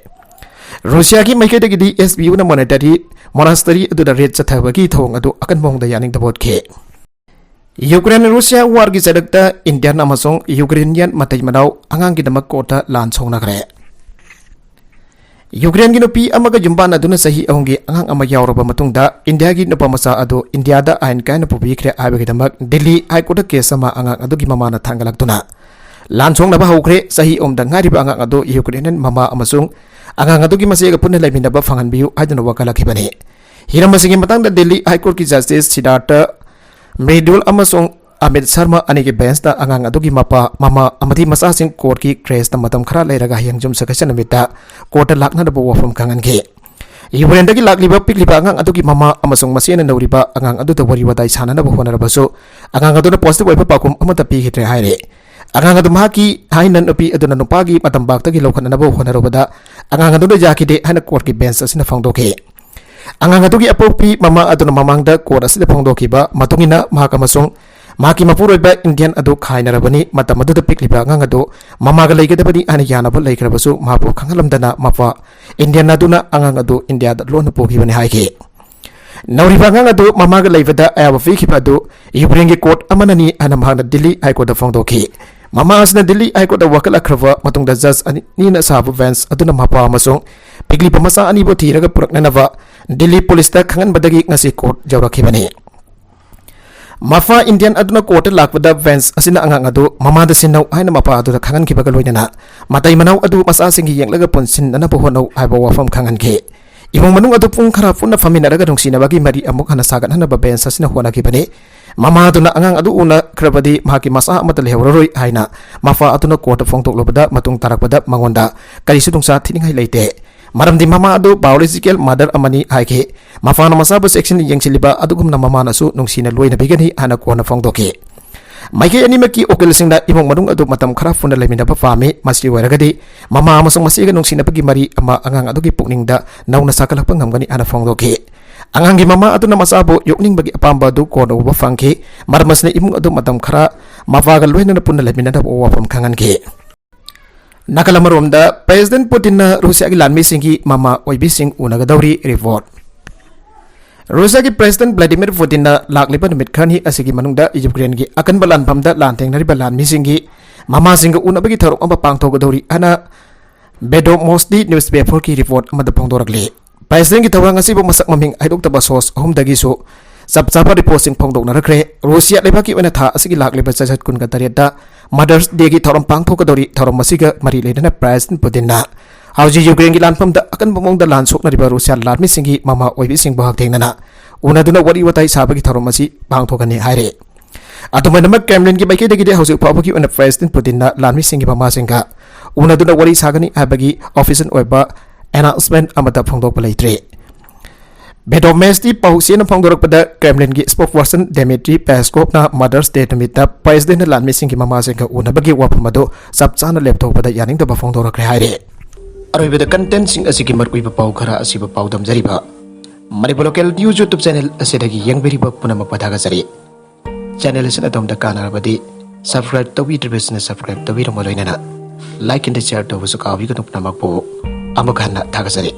ꯔꯨꯁꯤꯌꯥꯒꯤ ꯃꯥꯏꯀꯩꯗꯒꯤꯗꯤ ꯑꯦꯁ ꯕꯤ ꯌꯨꯅ ꯃꯣꯅꯥꯁꯇꯔꯤ, ꯃꯣꯅꯥꯁꯇꯔꯤ ꯑꯗꯨꯗ ꯔꯦꯗ ꯆꯠꯊꯕꯒꯤ ꯊꯧꯑꯣꯡ ꯑꯗꯨ ꯑꯀꯟꯕ ꯃꯑꯣꯡꯗ ꯌꯥꯅꯤꯡꯗꯕ ꯎꯠꯈꯤ꯫ ꯌꯨꯀ꯭ꯔꯦꯟ ꯔꯨꯁꯤꯌꯥ ꯋꯥꯔꯒꯤ ꯆꯩꯔꯛꯇ ꯏꯟꯗꯤꯌꯟ ꯑꯃꯁꯨꯡ ꯌꯨꯀ꯭ꯔꯦꯅꯤꯌꯟ ꯃꯇꯩ ꯃꯅꯥꯎ ꯑꯉꯥꯡꯒꯤꯗꯃꯛ ꯀꯣꯔꯠꯇ ꯂꯥꯟ ꯁꯣꯛꯅꯈ꯭ꯔꯦ꯫ ꯌꯨꯀ꯭ꯔꯦꯟꯒꯤ ꯅꯨꯄꯤ ꯑꯃꯒ ꯌꯨꯝꯕꯥꯟꯅꯗꯨꯅ ꯆꯍꯤ ꯑꯍꯨꯝꯒꯤ ꯑꯉꯥꯡ ꯑꯃ ꯌꯥꯎꯔꯕ ꯃꯇꯨꯡꯗ ꯏꯟꯗꯤꯌꯥꯒꯤ ꯅꯨꯄꯥ ꯃꯆꯥ ꯑꯗꯨ ꯏꯟꯗꯤꯌꯥꯗ ꯑꯥꯏꯟ ꯀꯥꯏꯅ ꯄꯨꯕꯤꯈ꯭ꯔꯦ ꯍꯥꯏꯕꯒꯤꯗꯃꯛ ꯗꯤꯜꯂꯤ ꯍꯥꯏ ꯀꯣꯔꯠꯇ ꯀꯦꯁ ꯑꯃ ꯑꯉꯥꯡ ꯑꯗꯨꯒꯤ ꯃꯃꯥꯅ ꯊꯥꯡꯒꯠꯂꯛꯇꯨꯅ ꯂꯥꯟ ꯁꯣꯛꯅꯕ ꯍꯧꯈ꯭ꯔꯦ꯫ ꯆꯍꯤ ꯑꯍꯨꯝꯗ ꯉꯥꯏꯔꯤꯕ ꯑꯉꯥꯡ ꯑꯗꯨ ꯌꯨꯀ꯭ꯔꯦꯅꯤꯌꯟ ꯃꯃꯥ ꯑꯃꯁꯨꯡ ꯑꯉꯥꯡ ꯑꯗꯨꯒꯤ ꯃꯆꯦꯒ ꯄꯨꯟꯅ ꯂꯩꯃꯤꯟꯅꯕ ꯐꯪꯍꯟꯕꯤꯌꯨ ꯍꯥꯏꯗꯨꯅ ꯋꯥꯀꯜꯂꯛꯈꯤꯕꯅꯤ꯫ ꯍꯤꯔꯝ ꯑꯁꯤꯒꯤ ꯃꯇꯥꯡꯗ ꯗꯤꯜꯂꯤ ꯍꯥꯏ ꯀꯣꯔꯠꯀꯤ ꯖꯁꯇꯤꯁ ꯁꯤꯗꯥꯔꯊ ꯃ꯭ꯔꯤꯗꯨꯜ ꯑꯃꯁꯨꯡ ꯑꯃꯤꯠ ꯁꯔꯃ ꯑꯅꯤꯒꯤ ꯕꯦꯟꯆꯇ ꯑꯉꯥꯡ ꯑꯗꯨꯒꯤ ꯃꯄꯥ, ꯃꯃꯥ ꯑꯃꯗꯤ ꯃꯆꯥꯁꯤꯡ ꯀꯣꯔꯠꯀꯤ ꯀ꯭ꯔꯦꯁꯇ ꯃꯇꯝ ꯈꯔ ꯂꯩꯔꯒ ꯍꯌꯦꯡ ꯌꯨꯝꯁꯀꯩꯁ ꯅꯨꯃꯤꯠꯇ ꯀꯣꯔꯠꯇ ꯂꯥꯛꯅꯅꯕ ꯋꯥꯐꯝ ꯈꯪꯍꯟꯈꯤ꯫ ꯌꯨꯀ꯭ꯔꯦꯟꯗꯒꯤ ꯂꯥꯛꯂꯤꯕ ꯄꯤꯛꯂꯤꯕ ꯑꯉꯥꯡ ꯑꯗꯨꯒꯤ ꯃꯃꯥ ꯑꯃꯁꯨꯡ ꯃꯆꯦꯅ ꯅꯧꯔꯤꯕ ꯑꯉꯥꯡ ꯑꯗꯨꯗ ꯋꯥꯔꯤ ꯋꯥꯇꯥꯏ ꯁꯥꯟꯅꯅꯕ ꯍꯣꯠꯅꯔꯕꯁꯨ, ꯑꯉꯥꯡ ꯑꯗꯨꯅ positive ꯑꯣꯏꯕ ꯄꯥꯎꯈꯨꯝ ꯑꯃꯠꯇ ꯄꯤꯈꯤꯗ꯭ꯔꯦ ꯍꯥꯏꯔꯦ꯫ ꯑꯉꯥꯡ ꯑꯗꯨ ꯃꯍꯥꯛꯀꯤ ꯍꯥꯏꯅ ꯅꯨꯄꯤ ꯑꯗꯨꯅ ꯅꯨꯄꯥꯒꯤ ꯃꯇꯝꯕꯥꯛꯇꯒꯤ ꯂꯧꯈꯠꯅꯅꯕ ꯍꯣꯠꯅꯔꯨꯕꯗ, ꯑꯉꯥꯡ ꯑꯗꯨꯅ ꯌꯥꯈꯤꯗꯦ ꯍꯥꯏꯅ courtꯀꯤ bench ꯑꯁꯤꯅ ꯐꯣꯡꯗꯣꯛꯈꯤ꯫ ꯑꯉꯥꯡ ꯑꯗꯨꯒꯤ ꯑꯄꯣꯛꯄꯤ ꯃꯃꯥ ꯑꯗꯨꯅ ꯃꯃꯥꯡꯗ court ꯑꯁꯤꯗ ꯐꯣꯡꯗꯣꯛꯈꯤꯕ ꯃꯇꯨꯡ ꯏꯟꯅ, ꯃꯍꯥꯛ ꯑꯃꯁꯨꯡ ꯃꯍꯥꯛꯀꯤ ꯃꯄꯨꯔꯣꯏꯕ Indian ꯑꯗꯨ ꯈꯥꯏꯅꯔꯕꯅꯤ꯫ ꯃꯇꯝ ꯑꯗꯨꯗ ꯄꯤꯛꯂꯤꯕ ꯑꯉꯥꯡ ꯑꯗꯨ ꯃꯃꯥꯒ ꯂꯩꯒꯗꯕꯅꯤ ꯍꯥꯏꯅ ꯌꯥꯅꯕ ꯂꯩꯈ꯭ꯔꯕꯁꯨ, ꯃꯍꯥꯛꯄꯨ ꯈꯪꯍꯜꯂꯝꯗꯅ ꯃꯄꯥ Indian ꯑꯗꯨꯅ ꯑꯉꯥꯡ ꯑꯗꯨ ꯏꯟꯗꯤꯌꯥꯗ ꯂꯣꯟꯅ ꯄꯨꯈꯤꯕꯅꯤ ꯍꯥꯏꯈꯤ꯫ ꯅꯧꯔꯤꯕ ꯑꯉꯥꯡ ꯑꯗꯨ ꯃꯃꯥꯒ ꯂꯩꯕꯗ ꯑꯌꯥꯕ ꯄꯤꯈꯤꯕ ꯑꯗꯨ ꯌꯨꯀ꯭ꯔꯦꯟꯒꯤ court ꯑꯃꯅꯅꯤ ꯍꯥꯏꯅ ꯃꯍꯥꯛꯅ ꯗꯤꯜꯂꯤ High Courtꯇ ꯐꯣꯡꯗꯣꯛꯈꯤ꯫ ꯃꯃꯥ ꯑꯁꯤꯅ ꯗꯤꯜꯂꯤ High Courtꯇ ꯋꯥꯀꯠꯂꯛꯈ꯭ꯔꯕ ꯃꯇꯨꯡꯗ, judge ꯑꯅꯤꯅ ꯁꯥꯕ bench ꯑꯗꯨꯅ ꯃꯄꯥ ꯑꯃꯁꯨꯡ ꯄꯤꯛꯂꯤꯕ ꯃꯆꯥ ꯑꯅꯤꯕꯨ ꯊꯤꯔꯒ ꯄꯨꯔꯛꯅꯅꯕ ꯗꯤꯜꯂꯤ policeꯇ ꯈꯪꯍꯟꯕꯗꯒꯤ ꯉꯁꯤ court ꯌꯧꯔꯛꯈꯤꯕꯅꯤ꯫ ꯃꯄꯥ Indian ꯑꯗꯨꯅ courtꯇ ꯂꯥꯛꯄꯗ, bench ꯑꯁꯤꯅ ꯑꯉꯥꯡ ꯑꯗꯨ ꯃꯃꯥꯗ ꯁꯤꯟꯅꯧ ꯍꯥꯏꯅ ꯃꯄꯥ ꯑꯗꯨꯗ ꯈꯪꯍꯟꯈꯤꯕꯒ ꯂꯣꯏꯅꯅ, ꯃꯇꯩ ꯃꯅꯥꯎ ꯑꯗꯨ ꯃꯆꯥꯁꯤꯡꯒꯤ ꯌꯦꯡꯂꯒ ꯄꯨꯟꯁꯤꯟꯅꯅꯕ ꯍꯣꯠꯅꯧ ꯍꯥꯏꯕ ꯋꯥꯐꯝ ꯈꯪꯍꯟꯈꯤ꯫ ꯏꯃꯨꯡ ꯃꯅꯨꯡ ꯑꯗꯨ ꯄꯨꯡ ꯈꯔ ꯄꯨꯟꯅ ꯐꯝꯃꯤꯟꯅꯔꯒ ꯅꯨꯡꯁꯤꯅꯕꯒꯤ ꯃꯔꯤ ꯑꯃꯨꯛ ꯍꯟꯅ ꯁꯥꯒꯠꯍꯟꯅꯕ bench ꯑꯁꯤꯅ ꯍꯣꯠꯅꯈꯤꯕꯅꯤ꯫ ꯃꯃꯥ ꯑꯗꯨꯅ ꯑꯉꯥꯡ ꯑꯗꯨ ꯎꯅꯈ꯭ꯔꯕꯗꯤ ꯃꯍꯥꯛꯀꯤ ꯃꯆꯥ ꯑꯃꯠꯇ ꯂꯩꯍꯧꯔꯔꯣꯏ ꯍꯥꯏꯅ ꯃꯄꯥ ꯑꯗꯨꯅ courtꯇ ꯐꯣꯡꯗꯣꯛꯂꯨꯕꯗ, ꯃꯇꯨꯡ ꯇꯥꯔꯛꯄꯗ ꯃꯉꯣꯟꯗ ꯀꯔꯤꯁꯨ ꯅꯨꯡꯁꯥ ꯊꯤꯅꯤꯡꯉꯥꯏ ꯂꯩꯇꯦ꯫ ꯃꯔꯝꯗꯤ ꯃꯃꯥ ꯑꯗꯨ biological mother ꯑꯃꯅꯤ ꯍꯥꯏꯈꯤ꯫ ꯃꯄꯥꯅ ꯃꯆꯥꯕꯨ ꯆꯦꯛꯁꯤꯟꯅ ꯌꯦꯡꯁꯤꯜꯂꯤꯕ ꯑꯗꯨꯒꯨꯝꯅ ꯃꯃꯥꯅꯁꯨ ꯅꯨꯡꯁꯤꯅ ꯂꯣꯏꯅꯕꯤꯒꯅꯤ ꯍꯥꯏꯅ courtꯅ ꯐꯣꯡꯗꯣꯛꯈꯤ꯫ ꯃꯥꯏꯀꯩ ꯑꯅꯤꯃꯛꯀꯤ ꯎꯀꯤꯜꯁꯤꯡꯅ ꯏꯃꯨꯡ ꯃꯅꯨꯡ ꯑꯗꯨ ꯃꯇꯝ ꯈꯔ ꯄꯨꯟꯅ ꯂꯩꯃꯤꯟꯅꯕ ꯄꯥꯝꯃꯤ꯫ ꯃꯁꯤ ꯑꯣꯏꯔꯒꯗꯤ ꯃꯃꯥ ꯑꯃꯁꯨꯡ ꯃꯆꯦꯒ ꯅꯨꯡꯁꯤꯅꯕꯒꯤ ꯃꯔꯤ ꯑꯃ ꯑꯉꯥꯡ ꯑꯗꯨꯒꯤ ꯄꯨꯛꯅꯤꯡꯗ ꯅꯧꯅ ꯁꯥꯒꯠꯂꯛꯄ ꯉꯝꯒꯅꯤ ꯍꯥꯏꯅ ꯐꯣꯡꯗꯣꯛꯈꯤ꯫ ꯑꯉꯥꯡꯒꯤ ꯃꯃꯥ ꯑꯗꯨꯅ ꯃꯆꯥꯕꯨ ꯌꯣꯛꯅꯤꯡꯕꯒꯤ ꯑꯄꯥꯝꯕ ꯑꯗꯨ courtꯅ ꯎꯕ ꯐꯪꯈꯤ꯫ ꯃꯔꯝ ꯑꯁꯤꯅ ꯏꯃꯨꯡ ꯑꯗꯨ ꯃꯇꯝ ꯈꯔ ꯃꯄꯥꯒ ꯂꯣꯏꯅꯅ ꯄꯨꯟꯅ ꯂꯩꯃꯤꯟꯅꯅꯕ ꯋꯥꯐꯝ ꯈꯪꯍꯟꯈꯤ꯫ ꯅꯥꯀꯜ ꯑꯃꯔꯣꯝꯗ, President Putinꯅ ꯔꯨꯁꯤꯌꯥꯒꯤ ꯂꯥꯟꯃꯤꯁꯤꯡꯒꯤ ꯃꯃꯥ ꯑꯣꯏꯕꯤꯁꯤꯡ ꯎꯅꯒꯗꯧꯔꯤ꯫ Report꯫ ꯔꯨꯁꯤꯌꯥꯒꯤ President Vladimir Putinꯅ ꯂꯥꯛꯂꯤꯕ ꯅꯨꯃꯤꯠ ꯈꯔꯅꯤ ꯑꯁꯤꯒꯤ ꯃꯅꯨꯡꯗ ꯌꯨꯀ꯭ꯔꯦꯟꯒꯤ ꯑꯀꯟꯕ ꯂꯥꯟꯐꯝꯗ ꯂꯥꯟꯊꯦꯡꯅꯔꯤꯕ ꯂꯥꯟꯃꯤꯁꯤꯡꯒꯤ ꯃꯃꯥꯁꯤꯡꯒ ꯎꯅꯕꯒꯤ ꯊꯧꯔꯝ ꯑꯃ ꯄꯥꯡꯊꯣꯛꯀꯗꯧꯔꯤ ꯍꯥꯏꯅ Vedomosti newspaperꯒꯤ report ꯑꯃꯗ ꯐꯣꯡꯗꯣꯔꯛꯂꯤ꯫ Presidentꯀꯤ ꯊꯧꯔꯥꯡ ꯑꯁꯤꯕꯨ ꯃꯁꯛ ꯃꯃꯤꯡ ꯍꯥꯏꯗꯣꯛꯇꯕ source ꯑꯍꯨꯝꯗꯒꯤꯁꯨ ꯆꯞ ꯆꯥꯕ reportꯁꯤꯡ ꯐꯣꯡꯗꯣꯛꯅꯔꯛꯈ꯭ꯔꯦ꯫ ꯔꯨꯁꯤꯌꯥ ꯂꯩꯕꯥꯛꯀꯤ ꯑꯣꯏꯅ ꯊꯥ ꯑꯁꯤꯒꯤ ꯂꯥꯛꯂꯤꯕ ꯆꯩꯆꯠ ꯀꯨꯟꯒ ꯇꯔꯦꯠꯇ Mother's Dayꯒꯤ ꯊꯧꯔꯝ ꯄꯥꯡꯊꯣꯛꯀꯗꯧꯔꯤ꯫ ꯊꯧꯔꯝ ꯑꯁꯤꯒ ꯃꯔꯤ ꯂꯩꯅꯅ President Putinꯅ ꯍꯧꯖꯤꯛ ꯌꯨꯀ꯭ꯔꯦꯟꯒꯤ ꯂꯥꯟꯐꯝꯗ ꯑꯀꯟꯕ ꯃꯑꯣꯡꯗ ꯂꯥꯟ ꯁꯣꯛꯅꯔꯤꯕ ꯔꯨꯁꯤꯌꯥ ꯂꯥꯟꯃꯤꯁꯤꯡꯒꯤ ꯃꯃꯥ ꯑꯣꯏꯕꯤꯁꯤꯡꯕꯨ ꯍꯛꯊꯦꯡꯅꯅ ꯎꯅꯗꯨꯅ ꯋꯥꯔꯤ ꯋꯥꯇꯥꯏ ꯁꯥꯕꯒꯤ ꯊꯧꯔꯝ ꯑꯁꯤ ꯄꯥꯡꯊꯣꯛꯀꯅꯤ ꯍꯥꯏꯔꯤ꯫ ꯑꯗꯨꯝ ꯑꯣꯏꯅꯃꯛ, Kremlinꯒꯤ ꯃꯥꯏꯀꯩꯗꯒꯤꯗꯤ ꯍꯧꯖꯤꯛ ꯐꯥꯎꯕꯒꯤ ꯑꯣꯏꯅ President Putinꯅ ꯂꯥꯟꯃꯤꯁꯤꯡꯒꯤ ꯃꯃꯥꯁꯤꯡꯒ ꯎꯅꯗꯨꯅ ꯋꯥꯔꯤ ꯁꯥꯒꯅꯤ ꯍꯥꯏꯕꯒꯤ official ꯑꯣꯏꯕ ꯑꯦꯅꯥꯎꯟꯁꯃꯦꯟ ꯑꯃꯠꯇ ꯐꯣꯡꯗꯣꯛꯄ ꯂꯩꯇ꯭ꯔꯤ꯫ ꯕꯦꯗꯣꯃꯦꯁꯇꯤ ꯄꯥꯎꯆꯦꯅ ꯐꯣꯡꯗꯣꯔꯛꯄꯗ, ꯀ꯭ꯔꯦꯝꯂꯤꯟꯒꯤ ꯁ꯭ꯄꯣꯛꯁꯄꯔꯁꯟ ꯗꯦꯃꯤꯇ꯭ꯔꯤ ꯄꯦꯁꯀꯣꯞꯅ ꯃꯗꯔꯁ ꯗꯦ ꯅꯨꯃꯤꯠꯇ ꯄ꯭ꯔꯦꯁꯤꯗꯦꯟꯠꯅ ꯂꯥꯟꯃꯤꯁꯤꯡꯒꯤ ꯃꯃꯥꯁꯤꯡꯒ ꯎꯅꯕꯒꯤ ꯋꯥꯐꯝ ꯑꯗꯨ ꯆꯞ ꯆꯥꯅ ꯂꯦꯞꯊꯣꯛꯄꯗ ꯌꯥꯅꯤꯡꯗꯕ ꯐꯣꯡꯗꯣꯔꯛꯈ꯭ꯔꯦ ꯍꯥꯏꯔꯤ꯫ ꯑꯔꯣꯏꯕꯗ ꯀꯟꯇꯦꯟꯠꯁꯤꯡ ꯑꯁꯤꯒꯤ ꯃꯔꯨꯑꯣꯏꯕ ꯄꯥꯎ ꯈꯔ ꯑꯁꯤꯕꯨ ꯄꯥꯎꯗꯝꯖꯔꯤꯕ Manipur local news YouTube channel ꯑꯁꯤꯗꯒꯤ ꯌꯦꯡꯕꯤꯔꯤꯕ ꯄꯨꯝꯅꯃꯛꯄꯨ ꯊꯥꯒꯠꯆꯔꯤ꯫ ꯆꯦꯅꯦꯜ ꯑꯁꯤꯅ ꯑꯗꯣꯝꯗ ꯀꯥꯟꯅꯔꯕꯗꯤ ꯁꯕꯁꯀ꯭ꯔꯥꯏꯕ ꯇꯧꯕꯤꯗ꯭ꯔꯤꯕꯁꯤꯅ ꯁꯕꯁꯀ꯭ꯔꯥꯏꯕ ꯇꯧꯕꯤꯔꯝꯕ ꯂꯣꯏꯅꯅ ꯂꯥꯏꯛ ꯑꯦꯟ ꯁꯤꯌꯔ ꯇꯧꯕꯁꯨ ꯀꯥꯎꯕꯤꯒꯅꯨ꯫ ꯄꯨꯝꯅꯃꯛꯄꯨ ꯑꯃꯨꯛ ꯍꯟꯅ ꯊꯥꯒꯠꯆꯔꯤ꯫